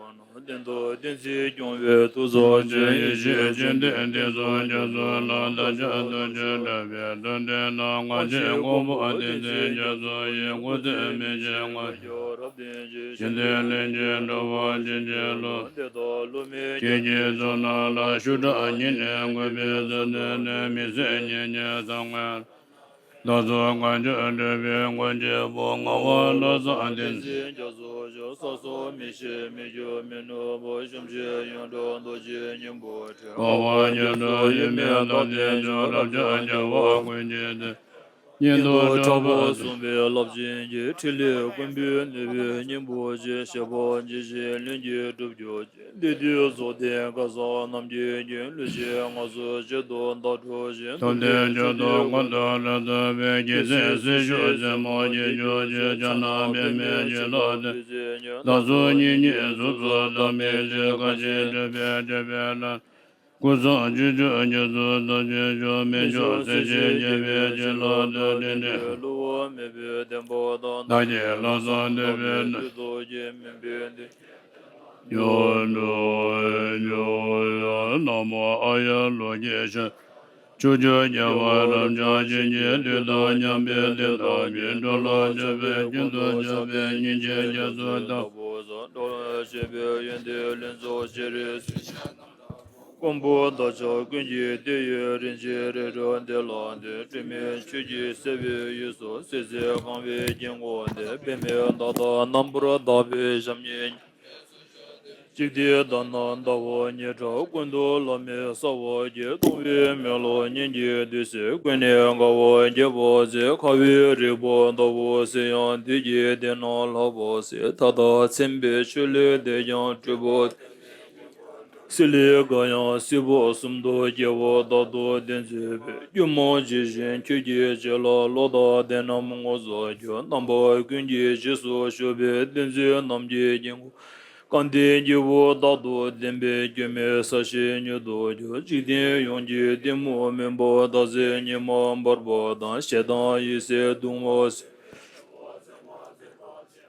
གདན་དུ་བསྟན་ཚེ་སྐྱོང་བའི་ཐུགས་སྲོག་གཅོད། ཡེ་ཤེས་སྤྱན་ལྡན་ཏེ་ཚོགས་རྒྱ་མཚོ་ལ། བདག་ཅག་ཐུགས་རྗེས་དྲག་པས་སྩོལ་འདི་ནང་ང་། ཆོས་མགོན་པོ་ཏིང་འཛིན་རྒྱ་མཚོ་ཡི། སྐུ་ཚེ་མི་ཤིགས་དཀའ་སྤྱད་རབ་བསྟོད་ཅིང་། བྱིན་གྱིས་བརླབ་ཀྱི་གྲུབ་པ་ཇི་སྙེད་ལོ། དེ་དག་བསླུ་མེད་ཁྱེད་ཀྱི་ཚོགས་རྣམས་ལ། ཞུ་དག་ཉིད་ནས་འགོད་པའི་ཚུལ་དེ་ནི། མི་ཟད་སྙན་གྲགས་ཚངས་པའི། བདག་སོགས་མཁའ་སྤྱོད་སྤྲུལ་པའི་མགོན་གཅིག་པུ། ངག་དབང་བློ་བཟང་ཏིང་འཛིན་རྒྱ་མཚོ་མཆོག། ས་སོགས་མི་ཤེས་མི་འགྱུར་མི་ནུབ་པ། གཞོམ་བྱེད་ཡོངས་གྲོལ་རྡོ་རྗེ་སྙིང་པོ་ཁྲིད། འཕགས་པ་རྒྱ་མཚོ་ཡུལ་མིན་བདག་ལྟའི་མཆོག། རབ་འབྱམས་རྒྱལ་བ་ཀུན་གྱི་དེད། སྙན་དུ་གྲགས་པ་གསུངས་པའི་རླབས་ཆེན་གྱི། ཕྲིན་ལས་ཀུན་པས་མནོས་པའི་སྙིང་པོ་ཆེ། བཤད་པ་ཇི་བཞིན་ལྷུན་གྱིས་གྲུབ་གྱུར་ཅིག། དེ་དུས་རྫོགས་ལྡན་གེ་སར་རྣམས་ཀྱི་རྒྱུད། བསླུ་བྱེད་ངན་སོང་གཅིག་ཏུ་བདག་འགྲོ་ཞིང་། ཐུབ་བསྟན་མཆོག་ཏུ་མངོན་དུ་རབ་རྫོགས་པའི། རྒྱལ་སྲས་སྲི་ཞུ་རྩེ་མོ་གྱིས་གྱུར་ཅིག། ཕྱག་ན་པདྨོའི་བྱིན་རླབས་དུས་གསུམ་ཉིད། བདག་སོགས་སྙིང་ཉེ་གཟུགས་སུ་བདག་མེད་ཅིང་། བཀའ་བཞིན་སྒྲུབ་པའི་སྤྲུལ་པའི་ལྷ། སྐུ་གསུང་ཐུགས་ཀྱི་རྒྱ་མཚོ་རྡོ་རྗེ་མཆོག། མི་འབྱུང་སྲིད་ཞིའི་རྒྱལ་པོའི་བྱིན་རླབས་དང་། འབྲལ་འདྲེན་བསླུ་བ་མེད་པའི་བདེན་པ་དང་། བདག་གི་ལམ་བཟང་འདོད་པའི་སྣང་བ་ཐུགས་རྗེ་མུན་པའི་མཐའ། ཡོངས་གྲོལ་ཡོངས་གྲོལ་ན་མོ་ཨཱརྱ་ལོ་ཀེ་ཤ། ཕྱོགས་བཅུའི་རྒྱལ་བ་རབ་འབྱམས་ཞིང་གི་བདུད་དང་མཉམ་པའི་དེ་དག་གི། འགྲོ་ལ་སྤྱོད་པའི་ཀུན་ཏུ་སྤྱོད་པའི། སྙིང་རྗེའི་རྒྱ་མཚོ་ལྟ། འགྲོ་ལ་སྤྱོད་པའི་ཡོན་ཏན་ལེགས་ཚོགས་ཤེས་རིག་གཟུགས་ཅན་རྣམས་དང་། མགོན་པོ་བདག་ཅག་ཀུན་གྱི་དེད་ཡོད། རིན་ཆེན་རིགས་དྲུག་དེ་ལ་འདུད། དྲི་མེད་ཆོས་ཀྱི་སྲིད་པའི་དབུས་སུ། སྲིད་རྩེར་གང་བའི་དཀྱིལ་འཁོར་འདི། པདྨས་བདག་དང་རྣམ་པར་དག་པའི་ཞབས་གཉིས་ཀྱིས། འཇིག་རྟེན་དག་ན་ཟླ་བ་ཉི་ཁྲ་ཀུན་ཏུ་ལམ་མེ་གསལ་བར་བགྱིས། སྟོང་པའི་མེ་ལོང་ཉིད་ཀྱི་བདུད་རྩིས། ཀུན་ནས་དགའ་བ་རྒྱས་པར་མཛད། ཁ་བའི་རིག་པ་ཟླ་བོ་ཟེར་ཡང་། བདུད་ཀྱི་སྡེ་རྣམས་ལྷག་པར་གསལ། མཐའ་དག་མཚན་དཔེའི་ཆོས་ལས་འདས་ཀྱང་། སྤྲུལ་པ་སྲིད་ལས་འགགས་ཡང་། སྲིད་པ་གསུམ་དུ་སྐྱེ་བ་བདག་ཏུ་བདེན་མཛད་པའི། སྒྱུ་མ་ཇི་བཞིན་ཁྱོད་ཀྱི་རྗེས་ལ། བློ་དང་ལྡན་རྣམས་ངོ་སོ་བསྒྱུར། རྣམ་པ་ཀུན་གྱི་རྗེས་སུ་ཞུགས་པའི། བསྟན་འཛིན་རྣམས་ཀྱི་དཀྱིལ་འཁོར། གང་དེའི་སྐྱེས་བུ་བདག་ཏུ་ལྡན་པའི། སྐྱོན་མེད་ས་གཞི་ཉིད་དུ་གྱུར། འཇིག་རྟེན་ཡོངས་ཀྱི་གཏི་མུག་མུན་པ། བདག་འཛིན་ཉི་མ་འབར་བ་དང་། ཞེ་སྡང་ཡེ་ཤེས་གདུང་བ་སེལ།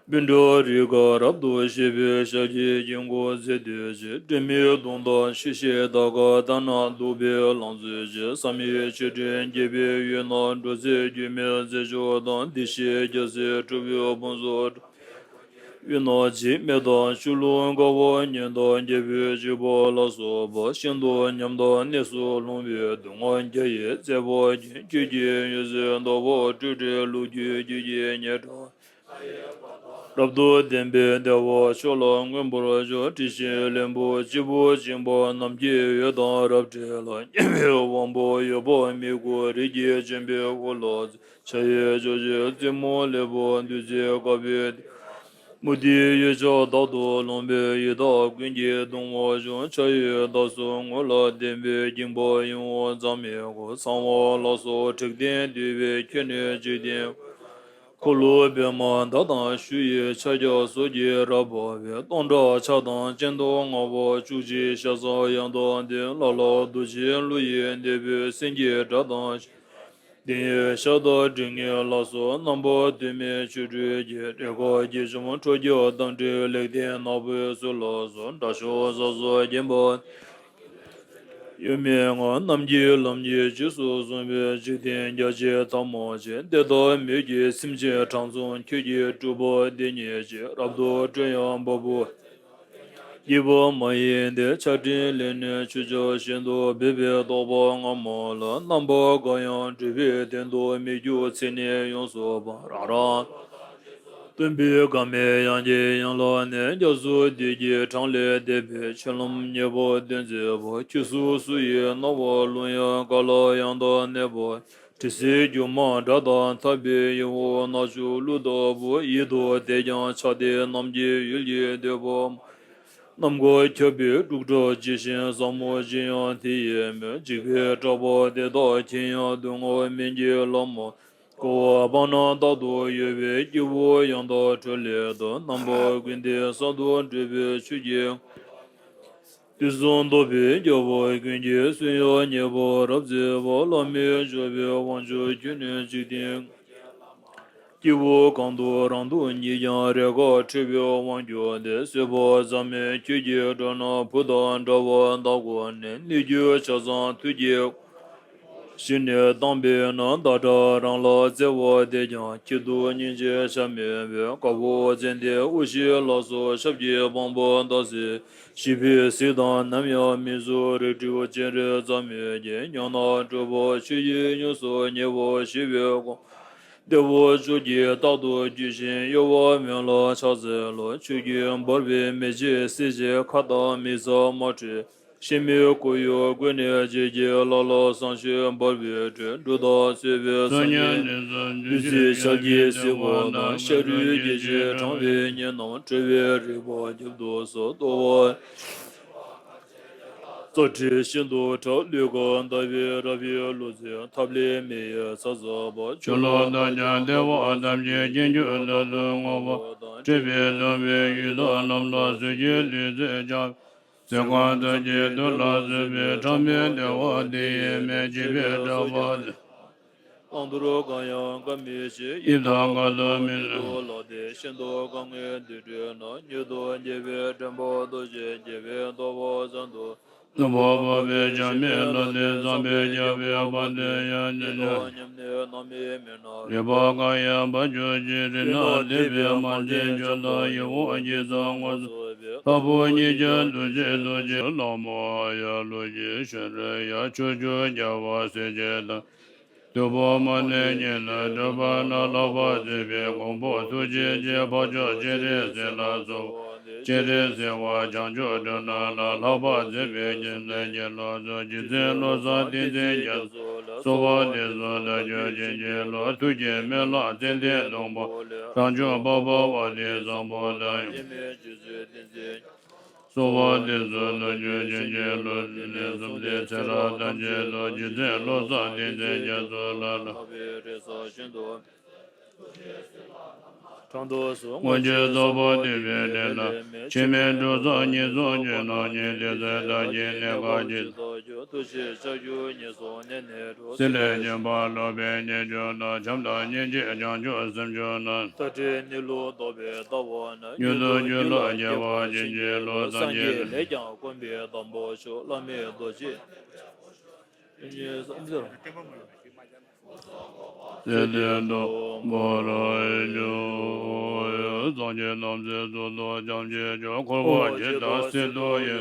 བཻ་ཌཱུརྱ་རིགས་དཀར་རབ་ཏུ་ཕྱེ་བའི། ཞལ་གྱི་དཀྱིལ་འཁོར་མཛེས་བསྡུས་ཤིང་། དྲི་མེད་དུང་དང་ཕྱི་བཤད་དག་ག་ད་ན་བདུག་པའི་ལང་ཚོའི་ཕྱིར། བསམ་ཡས་མཆོད་སྤྲིན་རྒྱས་པའི་དབུས་ན། འབྲུ་རྩི་རྒྱུད་སྨིན་རྫས་མཆོག་དང་། བདེ་གཤེགས་རྒྱལ་སྲས་སྤྲུལ་པའི་ཕུང་སོགས་དབུས་ན་མཆིས། མེ་དང་ཆུ་ཀླུང་དགའ་བ་གཉན་དང་རྒྱལ་པོའི་བྱེད་པོ་ལ་སོགས་པ། ཤིན་ཏུ་ཉམས་དང་གནས་སུ་ལྷུང་བའི་སྡུག་བསྔལ་བརྒྱ་ཡིས་གཙེས་པ་ཡིན། ཁྱོད་ཀྱི་འོད་ཟེར་ཟླ་བ་སྤྲོས་བྲལ་ལུགས་ཀྱི་རྒྱུད་ཀྱི་སྙན་གྲགས། རབ་ཏུ་ལྡན་པའི་བདེ་བ་མཆོག་ལ་མངོན་པར་བརྗོད། དྲི་ཞིམ་ལེན་པོ་སྐྱེས་བུ་སྦྱིན་པ་རྣམས་ཀྱི་འོད་དང་རབ་འདྲེས་ལ། སྙན་པའི་དབང་པོ་ཡོད་པ་མི་དགོས། རིགས་ཀྱི་ལྗོན་པའི་འོད་ལ། ཕྱག་གཡས་ཕྱོགས་བཞིར་རྩེ་མོ་ལེགས་པར་བདུད་རྩིས་དཀར་པོའི་མུ་ཏིག་གཡུ་བྱུར་དག་ཏུ་ལོངས་པའི་ཡི་དྭགས་ཀུན་གྱིས་གདུང་བ་ཕྱུག་ཕྱག་གཡས་དར་ཚོན་དངུལ་ལ་ལྡན་པའི་འགྱིང་བུ་ཡིད་འོང་ཟངས་མའི་གོས། ཚངས་པ་ལ་སོགས་དྲེགས་ལྡན་འདུས་པའི་ཁྱོན་ནས་འཇིག་རྟེན་འཁོར་ལོ་པདྨ་འདབ་དང་གཞུ་ཡི་ཕྱག་རྒྱ་སོགས་ཀྱིས་རབ་བབས་པའི། སྟོང་ཕྲག་ཕྱག་དང་སྤྱན་སྟོང་ལྔ་པ་བཅུ་གཅིག་ཞལ་ཟབ་ཡང་དག་ལྡན། ལ་ལ་རྡོ་རྗེ་གླུ་ཡི་འདས་པའི་སེང་གེའི་སྒྲ་དང་། དེ་ཡི་ཤ་དང་དྲི་ངད་ལ་སོགས། རྣམ་པ་དུ་མའི་ཆོ་འཕྲུལ་གྱིས། རེ་ཁཱ་བརྒྱད་བཅོམ་ཁྲོ་རྒྱལ་དམ་ཁྲིད་ལེགས་ལྡན་ནག་པོའི་ཚུལ་ལ་སོགས། དགྲ་ཤ་ཟ་སོགས་བརྒྱན་པ། གཡོ་མེད་ངང་རྣམ་རྒྱལ་ལམ་གྱིས་རྗེས་སུ་བཟུང་བའི། འཇིག་རྟེན་རྒྱ་ཆེན་ཐབས་མང་སྤྱད། བདེ་དང་མོས་ཀྱིས་སེམས་ཅན་གྲངས་མཚུངས། ཁྱོད་ཀྱི་སྤྲུལ་པ་དེ་ཉིད་ཀྱིས། རབ་ཏུ་སྤྲུལ་ཡང་འབའ་འབུ་སྐྱེས་པ་མ་ཡིན་ཏེ། ཆར་སྤྲིན་ལས་ནི་ཆོས་ཆབ་བཞིན་དུ། སྦས་པའི་རྟོགས་པ་སྔ་མ་ལ། རྣམ་པ་འགའ་ཡང་གྲུབ་པའི་དོན་དུ། མི་འགྱུར་ཚེ་ནི་ཡོངས་སུ་སྤངས། རང་རང་སྟོན་པའི་དགའ་མེད་དབྱངས་ཀྱི་དབྱངས་ལ་ནི། རྒྱ་མཚོ་འདི་ཀྱི་གྲངས་ལས་འདས་པའི། ཆོས་ལམ་ཉེ་བར་སྟོན་མཛད་པ། ཁྱེད་སུ་སུ་ཡིས་རྣ་བར་ལོང་ཡང་། ག་ལ་ཡང་དག་གནས་པ། དྲི་ཟའི་རྒྱུ་མ་སྒྲ་དང་འཐག་པའི་ཡིད་འོང་རྣ་ཆུ་གླུ་ལྟ་བུ། ཡིད་དུ་དེས་ཀྱང་ཆགས་ཏེ། རྣམ་མཁྱེན་ཡུལ་གྱི་འདོད་པ་མ། རྣམ་དཀར་ཁྱབ་པའི་འབྲུག་སྒྲ་ཇི་བཞིན་ཟབ་མོ་ཇི་ཡང་དེ་ཡི་མོད། འཇིགས་པའི་སྐྲག་པ་དེ་དག་མཁྱེན་ཡང་སྡུག་བསྔལ་སྨིན་གྱི་ལམ་མ། འཁོར་བ་སྤངས་ན་རྟག་ཏུ་གཡོ་བའི། སྐྱེ་བོ་ཡང་དག་གྲོལ་ལེགས་སོ། རྣམ་པ་ཀུན་ཏུ་གསར་དུ་འགྲོ་བའི་ཆོས་ཀྱི། དུས་གསུམ་རྟོག་པའི་རྒྱལ་པོ་ཀུན་གྱི། བསོད་ཡང་ཉེ་བར་རབ་མཛད་པ། བླ་མེད་འབྱོར་པའི་དབང་ཕྱུག་ཁྱོད་ནི་འཇིག་རྟེན། སྐྱེ་བོ་གང་དུ་རང་སྡུག་བསྔལ་ཀྱང་། རེས་འགའ་ཁྲོ་བའི་དབང་གྱུར་ཏེ། བཟོད་པ་ཟབ་མོས་ཁྱོད་ཀྱི་དྲུང་ན། བུ་དང་འདྲ་བར་བདག་གོ་ནས། གནོད་གྱུར་ཆ་ཚང་ཐུགས་ཀྱི། ཞི་གནས་བཏང་པས་ན། བདག་སྐྲག་རང་ལ་བརྩེ་བ་དེས་ཀྱང་། ཁྱེད་སྡུག་བསྔལ་ཅི་བྱ་མེད་པས། དཀར་པོ་ཙན་དན་དབུ་ཞྭ་ལ་སོགས། ཞབས་ཀྱིས་དཔང་པོ་བདག་གཟིགས། ཤིས་པའི་གཟིགས་དང་ནམ་ཡང་མི་བཟོད། རིགས་དྲུག་སྤྱན་རས་གཟིགས་མོས་ཀྱི། ཉོན་མོངས་དྲུག་པོ་ཆོས་ཀྱི་དབྱིངས་སུ་ཉེ་བར་ཞི་བའི་དགོངས། བདེ་བ་བཅུ་གཅིག་རྟག་ཏུ་རྒྱུ་ཞིང་། གཡོ་བ་མེད་ལ་ཕྱག་འཚལ་ལོ། ཆོས་ཀྱི་འབར་བའི་མེ་ལྕེ་བསྲེགས་བྱས། ཁ་དང་མིག་རྩ་དམར་ཁྲིད། ཤེས་མེད་ཁོར་ཡུག་ཀུན་ནས་བརྗེད་ཀྱི། ལྷ་ལ་བསང་མཆོད་འབར་བའི་དྲོད། འབྲུ་དང་བཙོས་པའི་སངས་རྒྱས་བདུད་རྩིའི་ཞལ་གྱིས་བསིལ་བ་དང་། ཤ་རུས་རྒྱུད་ཀྱི་གྲང་བའི་གཉེན་རྣམས། དྲོ་བའི་རེག་པ་རྒྱབ་ཏུ་གསོལ། ལྟོ་བ། རྩ་དྲི་ཤིན་ཏུ་ཕྲ། ལུས་ཁམས་ལྟ་བུའི་རབ་ཡིན་ལུག་རྫི། ཐབས་ལས་མི་ཡི་ཚ་ཟབ་པ། ཆུ་ལོག་ལྟར་ཀྱང་བདེ་བ་ཐམས་ཅད། སྐྱེ་འགྱུར་རྟག་ཏུ་ངོ་བོ་དང་། བཀྲེས་པས་གདུང་བའི་ཡུལ་དང་ལམ་ལ། གཟུགས་ཀྱི་ལུས་རྩལ་སྦྱངས། གཟིགས་སྐོང་ཐབས་ཀྱིས་དུག་ལ་གཟིགས་པའི། ཕྲ་མོའི་བདེ་བ་དེ་ཡི་མེ། བྱིས་པའི་སྐྲག་པ་དེ། བླང་དོར་གང་ཡང་བཀའ་མི་བྱེད། དབྱིབས་དང་ཁ་དོག་མིན། ལུས་ལ་དེ་བཞིན་དུ་དཀའ་ངལ་འདི་འཕྲད་ན། མྱུར་དུ་རྒྱལ་བའི་དྲན་པ་ལྟོས་བྱས། རྒྱལ་བའི་ཐོབ་པ་བཟང་དུ། ནུབ་མོ་འཕགས་པའི་བྱ་མིན་ལ་དེ། བསམ་པས་ཁྱབ་པའི་བར་དུ་ཡང་ཉིད་ནི། ཉམས་ནི་རྣམ་སྨིན་མེད་ན། རིག་པ་གང་ཡང་བར་གྱུར་ཅིག་རིག་ན་འདས་པའི་མ་བྱན་ཆོས་དང་ཡིད་འོང་གཅིག་ཙམ་ངོ་། ལྷ་བུ་གཉིས་ཀྱང་འདུ་བྱེད་འདུ་བྱེད། ལྷ་མོ་ཡ་ལུག་གི་ཤ་རུས་ཡ། ཆུ་སྐྱོར་རྒྱལ་བ་སྲས་བཅས་དང་། བདུད་དཔུང་མ་ནིང་གཉིས་ནི་བྲོས་པ་ན། ལྷག་པར་མཛད་པའི་གོང་བུ་ཐུགས་རྗེ་ཆེ། འཕགས་མཆོག་སྤྱན་རས་གཟིགས་ལ་གསོལ། སྤྱན་རས་གཟིགས་དབང་བྱང་ཆུབ་སྒྲུབ་རྣམས་ལ། ལྷག་པར་མཛད་པའི་རྗེ་བཙུན་མཁྱེན་བརྩེ་ལོ་ཙཱ། རྗེ་བཙུན་བློ་བཟང་ཏིང་འཛིན་རྒྱ་མཚོ་ལ། གསོལ་བ་འདེབས་སོ་བདག་རྒྱུད་བྱིན་གྱིས་རློབས། ཐུགས་ཀྱི་སྨོན་ལམ་ཙན་དན་སྡོང་པོ་ལས། རང་བྱུང་འཕགས་པ་དཔའ་བརྟུལ་བཟང་པོ་དང་། གསོལ་བ་འདེབས་སོ་བདག་རྒྱུད་བྱིན་གྱིས་རློབས། ཕྲིན་ལས་གསུམ་ལྡན་ཚེ་རབས་ཐམས་ཅད་དུ། རྗེ་བཙུན་བློ་བཟང་ཏིང་འཛིན་རྒྱ་མཚོ་ལ། ལྷག་པའི་རེ་ས་ཤིན་ཏུ་གྲངས་མཐོ་སོགས། སྔོན་ཆད་རྩོད་པ་འདུས་པའི་འདྲེ་ལ་མེད། འཆི་མེད་གྲོགས་བཟང་ཉེར་བཟུང་རྒྱུད་རྣམས་ཀྱི། དེ་ཚེ་བདག་གི་གནས་སྐབས་ཀྱི། ཐུགས་རྗེ་ལྕགས་ཀྱུ་ཉེར་བཟུང་ནད་ནི་གྲོལ། སྲིད་ལས་ཉེས་པ་སློག་པའི་ཉེས་སྤྱོད་དང་། བྱམས་དང་སྙིང་རྗེ་བྱང་ཆུབ་སེམས་མཆོག་རྣམས། མཐའ་བྲལ་གནས་ལུགས་རྟོགས་པའི་ལྟ་བ་ན། མྱུར་དུ་རྒྱུད་ལ་སྐྱེ་བ་བྱིན་གྱིས་རློབས། སངས་རྒྱས་ལས་ཀྱང་དཀོན་པའི་དམ་པ་མཆོག་བླ་མེད་རྡོ་རྗེ། ཚེ་འདི་དང་པོ་རང་བྱུང་། སངས་རྒྱས་རྣམས་ཀྱི་གཙུག་ཏོར་ཐམས་ཅད་ཀྱང་། འཁོར་བ་འཇིག་དང་སྲིད་དུ་ཡི།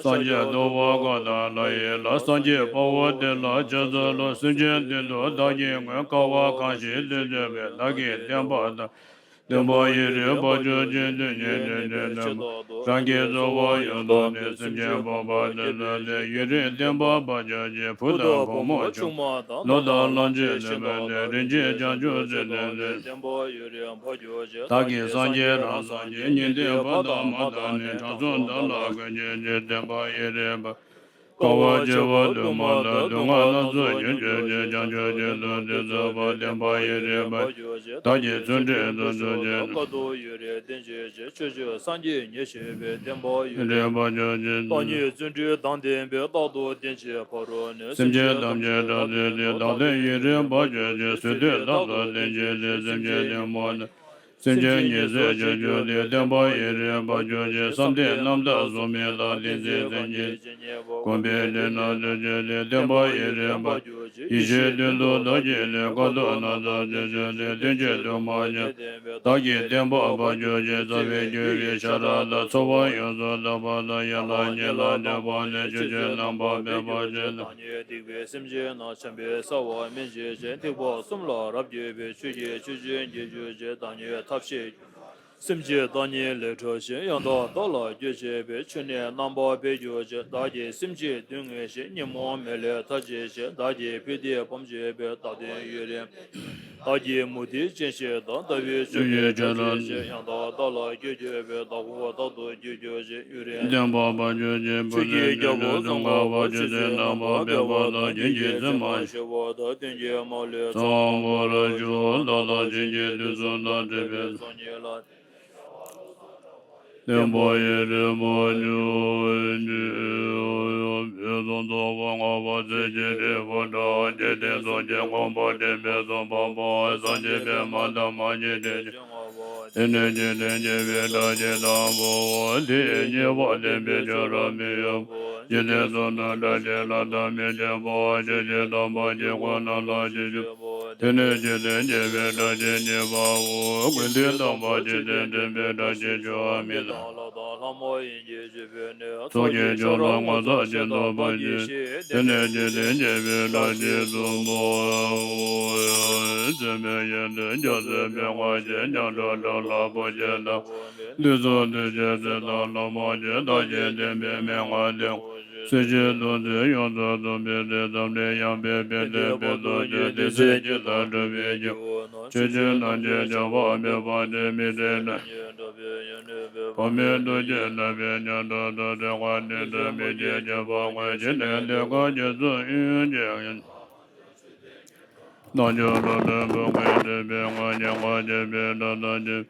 སངས་རྒྱས་རྡོ་རྗེ་གང་དག་ལྷ་ཡི་ལྷ། སངས་རྒྱས་དཔའ་བོ་དེ་ལ་ཕྱག་འཚལ་ལོ། སེམས་ཅན་དོན་དུ་བདག་གིས་མངོན། དཀའ་བ་གང་ཞིག་དེ་སྤྱད་པས། བདག་གི་བསྟན་པ་དར། སྟོན་པ་ཡུལ་རིན་ཕ་ཆོས་ཅན། དུས་གཉིས་འདིར་ནི་ཕྱིར་ལྡོག་ཏུ། རང་གི་གཙོ་བོ་ཡང་དག་ནི། སེམས་ཅན་སྤོང་བ་དེ་ལ་ལྟོས། ཡུན་རིང་བསྟན་པ་འཕགས་ཀྱང་གཅིག་བུ་དང་བུ་མོ་ཆུང་མ་དང་། ལོ་དང་ལོངས་སྤྱོད་ལེགས་པར་ལྡན། རིན་ཆེན་བྱང་ཆུབ་སེམས་ལྡན་ཏེ། བདག་གིས་སངས་རྒྱས་རང་སངས་རྒྱས། ཉན་ཐོས་ཕ་དང་མ་དང་ནི། དྲང་སྲོང་བདག་ལ་གུས་བྱེད་ཅིང་། སྟོན་པ་ཡུལ་རིན་ཕ། དཀའ་བ་སྤྱད་པ་དུ་མ་དང་། སྡུག་བསྔལ་སྣ་ཚོགས་ཉོན་སྤྱོད་ཅིང་། བྱང་ཆུབ་ཀྱི་ལུས་འདི་རྫོགས་པ། བརྟན་པ་ཡུན་རིང་བར་གྱུར་ཅིག། བདག་གིས་བརྩོན་འགྲུས་དུ་བྱས་ཏེ། དཀའ་ཐུབ་ཡུན་རིང་བརྟན་ཅིག། ཆོས་སྤྱོད་སངས་རྒྱས་ཉིད་བཞེད་པའི། བརྟན་པ་ཡུན་རིང་བར་གྱུར་ཅིག། བདག་ཉིད་བརྩོན་འགྲུས་དང་ལྡན་པས། རྟག་ཏུ་བརྟན་ཅིང་ཕ་རོལ་ནས། སེམས་ཅན་ཐམས་ཅད་བདག་བསྟོད་དེ། བདག་བསྟོད་ཡུན་རིང་བར་གྱུར་ཅིག། བསོད་བདེ་རྟག་ཏུ་ལྡན་ཅིང་། སེམས་ཅན་བདེ་མོ་དང་། སེམས་ཅན་ཉིད་ཟད་བྱར་གྱུར་ཏེ། བརྟན་པ་ཡུན་རིང་བར་གྱུར་ཅིག། བསམ་གཏན་རྣམ་དག་གཟུགས་མེད་ལ། ཏིང་འཛིན་གང་སྙེད་ཇི་སྙེད་པ། གོམས་པའི་གནས་རྣམས་དུ་གྱུར་ཏེ། བརྟན་པ་ཡུན་རིང་བར་གྱུར་ཅིག། ཡེ་ཤེས་གདོད་དུ་བདག་གིས་ལེན། དཀའ་ཐུབ་རྣམ་དག་ཏུ་གྱུར་ཏེ། བརྟན་ཅིང་དུ་མ་ཡིས་བདག་གི་བརྟན་པ་བར་གྱུར་ཅིག། རྩ་བའི་རྒྱལ་བའི་ཤ་ར་དང་། ཚོར་བ་ཡོངས་སུ་དག་པ་དང་། ཡན་ལག་གཉིས་ལ་ལྟོས་པ་ནི། ཆོས་སྤྱོད་རྣམ་པར་སྤེལ་པ་ཅན་དང་། སྡིག་པའི་སེམས་ཅན་རྣམས་བྱམས་པས་བསལ་བར་སྨིན་བྱེད་ཅིང་། ཐེག་པ་གསུམ་ལ་རབ་བརྒྱུས་པའི། ཆོས་ཀྱི་ཆུ་རྒྱུན་རྒྱས་གྱུར་ཅིག། བདག་ཉིད་ཐབས་ཤེས་སེམས་ཅན་བདག་ཉིད་ལས་འཕྲོ་ཞིང་། ཡང་དག་བདག་ལ་རྒྱུ་བྱས་པའི། ཆོས་ནི་རྣམ་པར་སྤེལ་གྱུར་ཅིག། བདག་གིས་སེམས་ཅན་སྡུག་བསྔལ་ཞི། ཉོན་མོངས་མེ་ལས་ཐར་བྱེད་ཅིང་། བདག་གིས་ཕུད་དེ་སྦོམ་བྱས་པའི། བདག་དོན་ཡུན་རིང་བདག་གི་མུ་སྟེགས་ཅན་ཞིག་དང་། ལྟ་བའི་ཆོས་ཀྱི་ཆར་ཆེན་ཞིག། ཡང་དག་བདག་ལ་རྒྱུ་བྱས་པའི། བདག་ཀུན་རྟག་ཏུ་རྒྱུར་གྱུར་ཅིག། ཡུན་རིང་བརྟན་པ་བར་གྱུར་ཅིག། ཆོས་ཀྱི་རྒྱལ་པོ་ཙོང་ཁ་པ། ཆོས་སྤྱོད་རྣམ་པར་སྤེལ་བ་དང་། རྒྱན་གྱི་མཚན་མ་ཞི་བ་དང་། རྟེན་གྱི་མ་ལུས་ཚངས་པར་སྤྱོད་པ་དང་། བདག་དང་གཞན་གྱི་དུས་གསུམ་དང་། འབྲེལ་པའི་ཚོགས་གཉིས་ལ་བརྟན་པ་ཡུན་རིང་བར་གྱུར་ཅིག། དབུས་གཙང་ཚོགས་པ་ལྔ་པ། རྩེ་གཅིག་རི་བོ་འདྲ། འཇིག་རྟེན་སྲོག་གཅོད་ཁོང་པ། འདྲེན་པའི་ཚོགས་འཕགས་པ། སངས་རྒྱས་པདྨ་དང་མ་སྐྱེས་དགྲ། དེ་ནས་འཇིག་རྟེན་གཅིག་པའི་སྒྲ་གཅན་དང་པོའོ། དེ་ཡི་གཉིས་པ་བདེན་པའི་ཆོས་རབ་མི་ཡོང་། འཇིག་རྟེན་གསུམ་དུ་སྒྲ་གཅན་ལ་སྒྲ་མི་སྙན་པ། ཆོས་ཀྱི་དམ་པ་གཅིག་ཁོ་ན་ལ་གཅིག་གྱུར། དེ་ནས་འཇིག་རྟེན་གཅིག་པའི་སྒྲ་གཅན་གཉིས་པའོ། ཀུན་མཐུན་དམ་པ་གཅིག་སྟེ། འདྲེན་པའི་སྒྲ་གཅན་བཅུ་པ་མི་ལ། ཚོགས་ཀྱི་མཆོག་ལ་ངོ་མཚར་ཅན་དུ་བར་གྱུར་ཅིག། དེ་ནས་འཇིག་རྟེན་གཅིག་པའི་སྒྲ་གཅན་གསུམ་པའོ། བཙུན་མོའི་ཡོན་ཏན་རྒྱ་མཚོའི་བེ་ལྔ་ཞིང་། སྙན་གྲགས་སྒྲ་ལ་བུ་སྐྱེས་དང་། ལུས་སྲོག་འདུ་བྱེད་ཚེ་དང་ལྷ་མོ་ཆེ། བདག་གིས་བསྟན་པའི་མན་ངག་འདི། སྲིད་ཞིའི་འདུ་འཛི་ཡོངས་སུ་འདུལ་བའི་ཚེ། འཛམ་གླིང་ཡངས་པའི་བིང་མདངས་དཔལ་དུ་གྱུར། བདེ་གསལ་གྱི་མཐར་གྲུབ་པའི་རྒྱལ་པོ་རྣམས། ཆོས་སྤྱོད་རྣམས་ཀྱི་བྱ་བ་མེད་པ་སྟེ། མི་ཏྲའི་སྒྲ་སྙན་སྒྲོགས་པའི་ཡུལ་ནུབ་པའི། བུ་མོའི་འདུ་བྱེད་རྣམ་པའི་སྙན་གྲགས་དང་། སྒྲོལ་དཀར་སྟེང་དུ་མི་སྐྱེ་མཆོད་པ་བསྔོས། ཕྱི་ནས་ལྡན་དཀར་གྱི་ཚོགས་དབྱུང་བྱེད། རྣལ་འབྱོར་སློབ་དཔོན་བུ་སྐྱེས་སྤྲུལ་པའི་མངལ། སྙན་ཁ་འཇམ་པའི་སྒྲ་དང་ལྡན།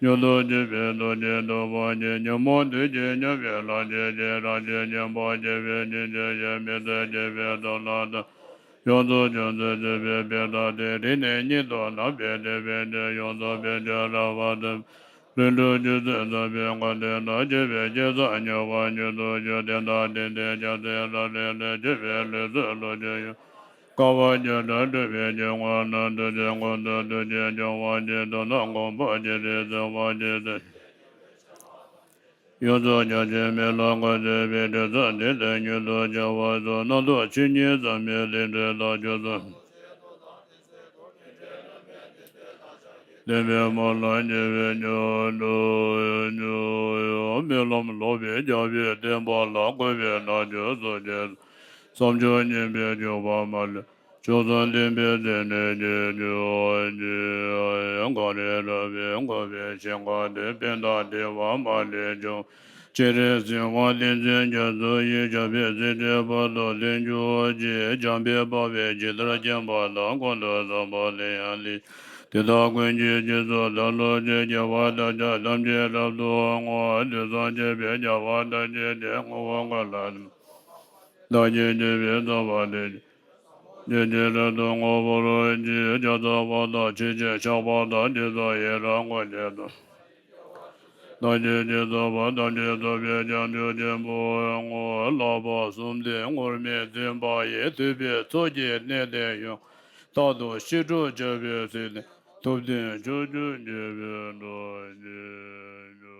མྱུར་དུ་སྐྱེ་བའི་རྡོ་རྗེ་ཐོབ་པར་བགྱི། ཉོན་མོངས་བདུད་ཀྱིས་མྱོས་པའི་ལྷ་ཆེན་གྱི། རང་བཞིན་ཉམས་པ་སྐྱེ་བའི་སྙིང་རྗེ་ཡིས། མི་ཚེ་སྐྱེལ་བའི་ཚོགས་ལ་བརྟེན། ཡོངས་སུ་སྦྱོང་ཚུལ་སྤྱོད་པའི་བེ་ཏ་སྟེ། རིང་ནས་ཉིད་དུ་ནག་པོའི་སྟེགས་བུད་དེ། ཡོངས་སུ་བེད་སྤྱོད་རལ་པ་ཐོབ། རིགས་དྲུག་རྒྱུ་ཚུལ་ཟབ་པའི་མངའ་སྟེང་ན། སྐྱེ་བའི་སྐྱེ་ས་མྱུར་བར་མྱུར་དུ་བྱོན། དེ་དག་སྟེང་གདོན་རྒྱ་མཚོའི་རལ་གྲི་ལས། སྐྱེ་བའི་ལུས་སྲོག་ལུས་ཀྱི་ཡུལ། དཀའ་བ་བརྒྱ་ཕྲག་སྒྲོལ་བའི་སྐྱེ་དངོས་རྣམས། དུས་གཅིག་ཀུན་ཏུ་བདུད་ཀྱིས་སྐྱོང་བར་བགྱི། དུག་ནག་འཁོར་བ་ཅི་རིགས་སེལ་བར་བགྱི། ཡོངས་སུ་བརྒྱ་བྱིན་མེ་ལྷ་འཁོར་བཅས་པའི། དྲི་ཟ་འདི་དག་མྱུར་དུ་བྱ་བར་ཤོག། སྣ་ཚོགས་ཆོས་ཉིད་ཟབ་མོའི་ཟེའུ་འབྲུ་དག་ཁྱོད་ཚོ། བདེན་པའི་མ་ལ་སྐྱེ་བའི་མྱུར་དུ་མྱུར། རྨི་ལམ་ལོག་པའི་རྒྱལ་པོའི་བསྟན་པ་ལ། བཀོད་པའི་རྣལ་འབྱོར་སོ་སྐྱེས་སོ། བསམ་བྱུང་སྙིང་པོའི་སྤྱོད་པ་མ་ལུས། མཆོག་གསུམ་ལྡན་པའི་ཚེ་ནི་སྐྱེ་གྱུར་ཅིག། གངས་རི་ར་བས་བསྐོར་བའི་ཞིང་ཁམས་འདི། པད་ཟླ་བདེ་བ་མ་ལུས་འབྱུང་། སྤྱན་རས་གཟིགས་དབང་བསྟན་འཛིན་རྒྱ་མཚོ་ཡི། ཞབས་པད་སྲིད་མཐའི་བར་དུ་ལྷུན་གྱུར་ཅིག། འཇམ་དཔལ་དཔའ་བོས་ཇི་ལྟར་མཁྱེན་པ་དང་། ཀུན་ཏུ་བཟང་པོ་ལ་ཡང་ལེགས། དེ་དག་ཀུན་གྱི་རྗེས་སུ་བདག་སློབ་ཅིང་། དགེ་བ་བདག་ཅག་ཐམས་ཅད་རབ་ཏུ་བསྔོ། དུས་གསུམ་གཤེགས་པའི་རྒྱལ་བ་དག་གི་སྟེང་། ངོ་བོ་ཀུན་ལ་བདག་གིས་བགྱིས་པའི་ཐོབ་པ་དེ། ཇི་ལྟར་དུ་བསྔོ་བར་བགྱི། ཕྱག་འཚལ་བ་དང་ཕྱག་རྒྱའི་ཕྱག་པ་དང་། དེ་སོགས་ཡི་རང་ངོ་ཆེད་དུ། བདག་གིས་ཇི་ལྟར་བ་ཐམས་ཅད་ཐོབ་པའི་བྱང་ཆུབ་ཆེན་པོར་བསྔོ། ལྷག་པ་གསུམ་ལྡན་ངུར་སྨྲིག་འཛིན་པ་ཡི། ཐུབ་པའི་ཚོགས་ཀྱིས་གནས་དེར་ཡོངས། རྟག་ཏུ་ཞི་ཁྲོ་བྱ་བའི་ཚུལ་ནི། ཐུབ་བསྟན་ཕྱོགས་བཅུར་རྒྱས་པར་སྤྲོ། ཞེས་བརྗོད།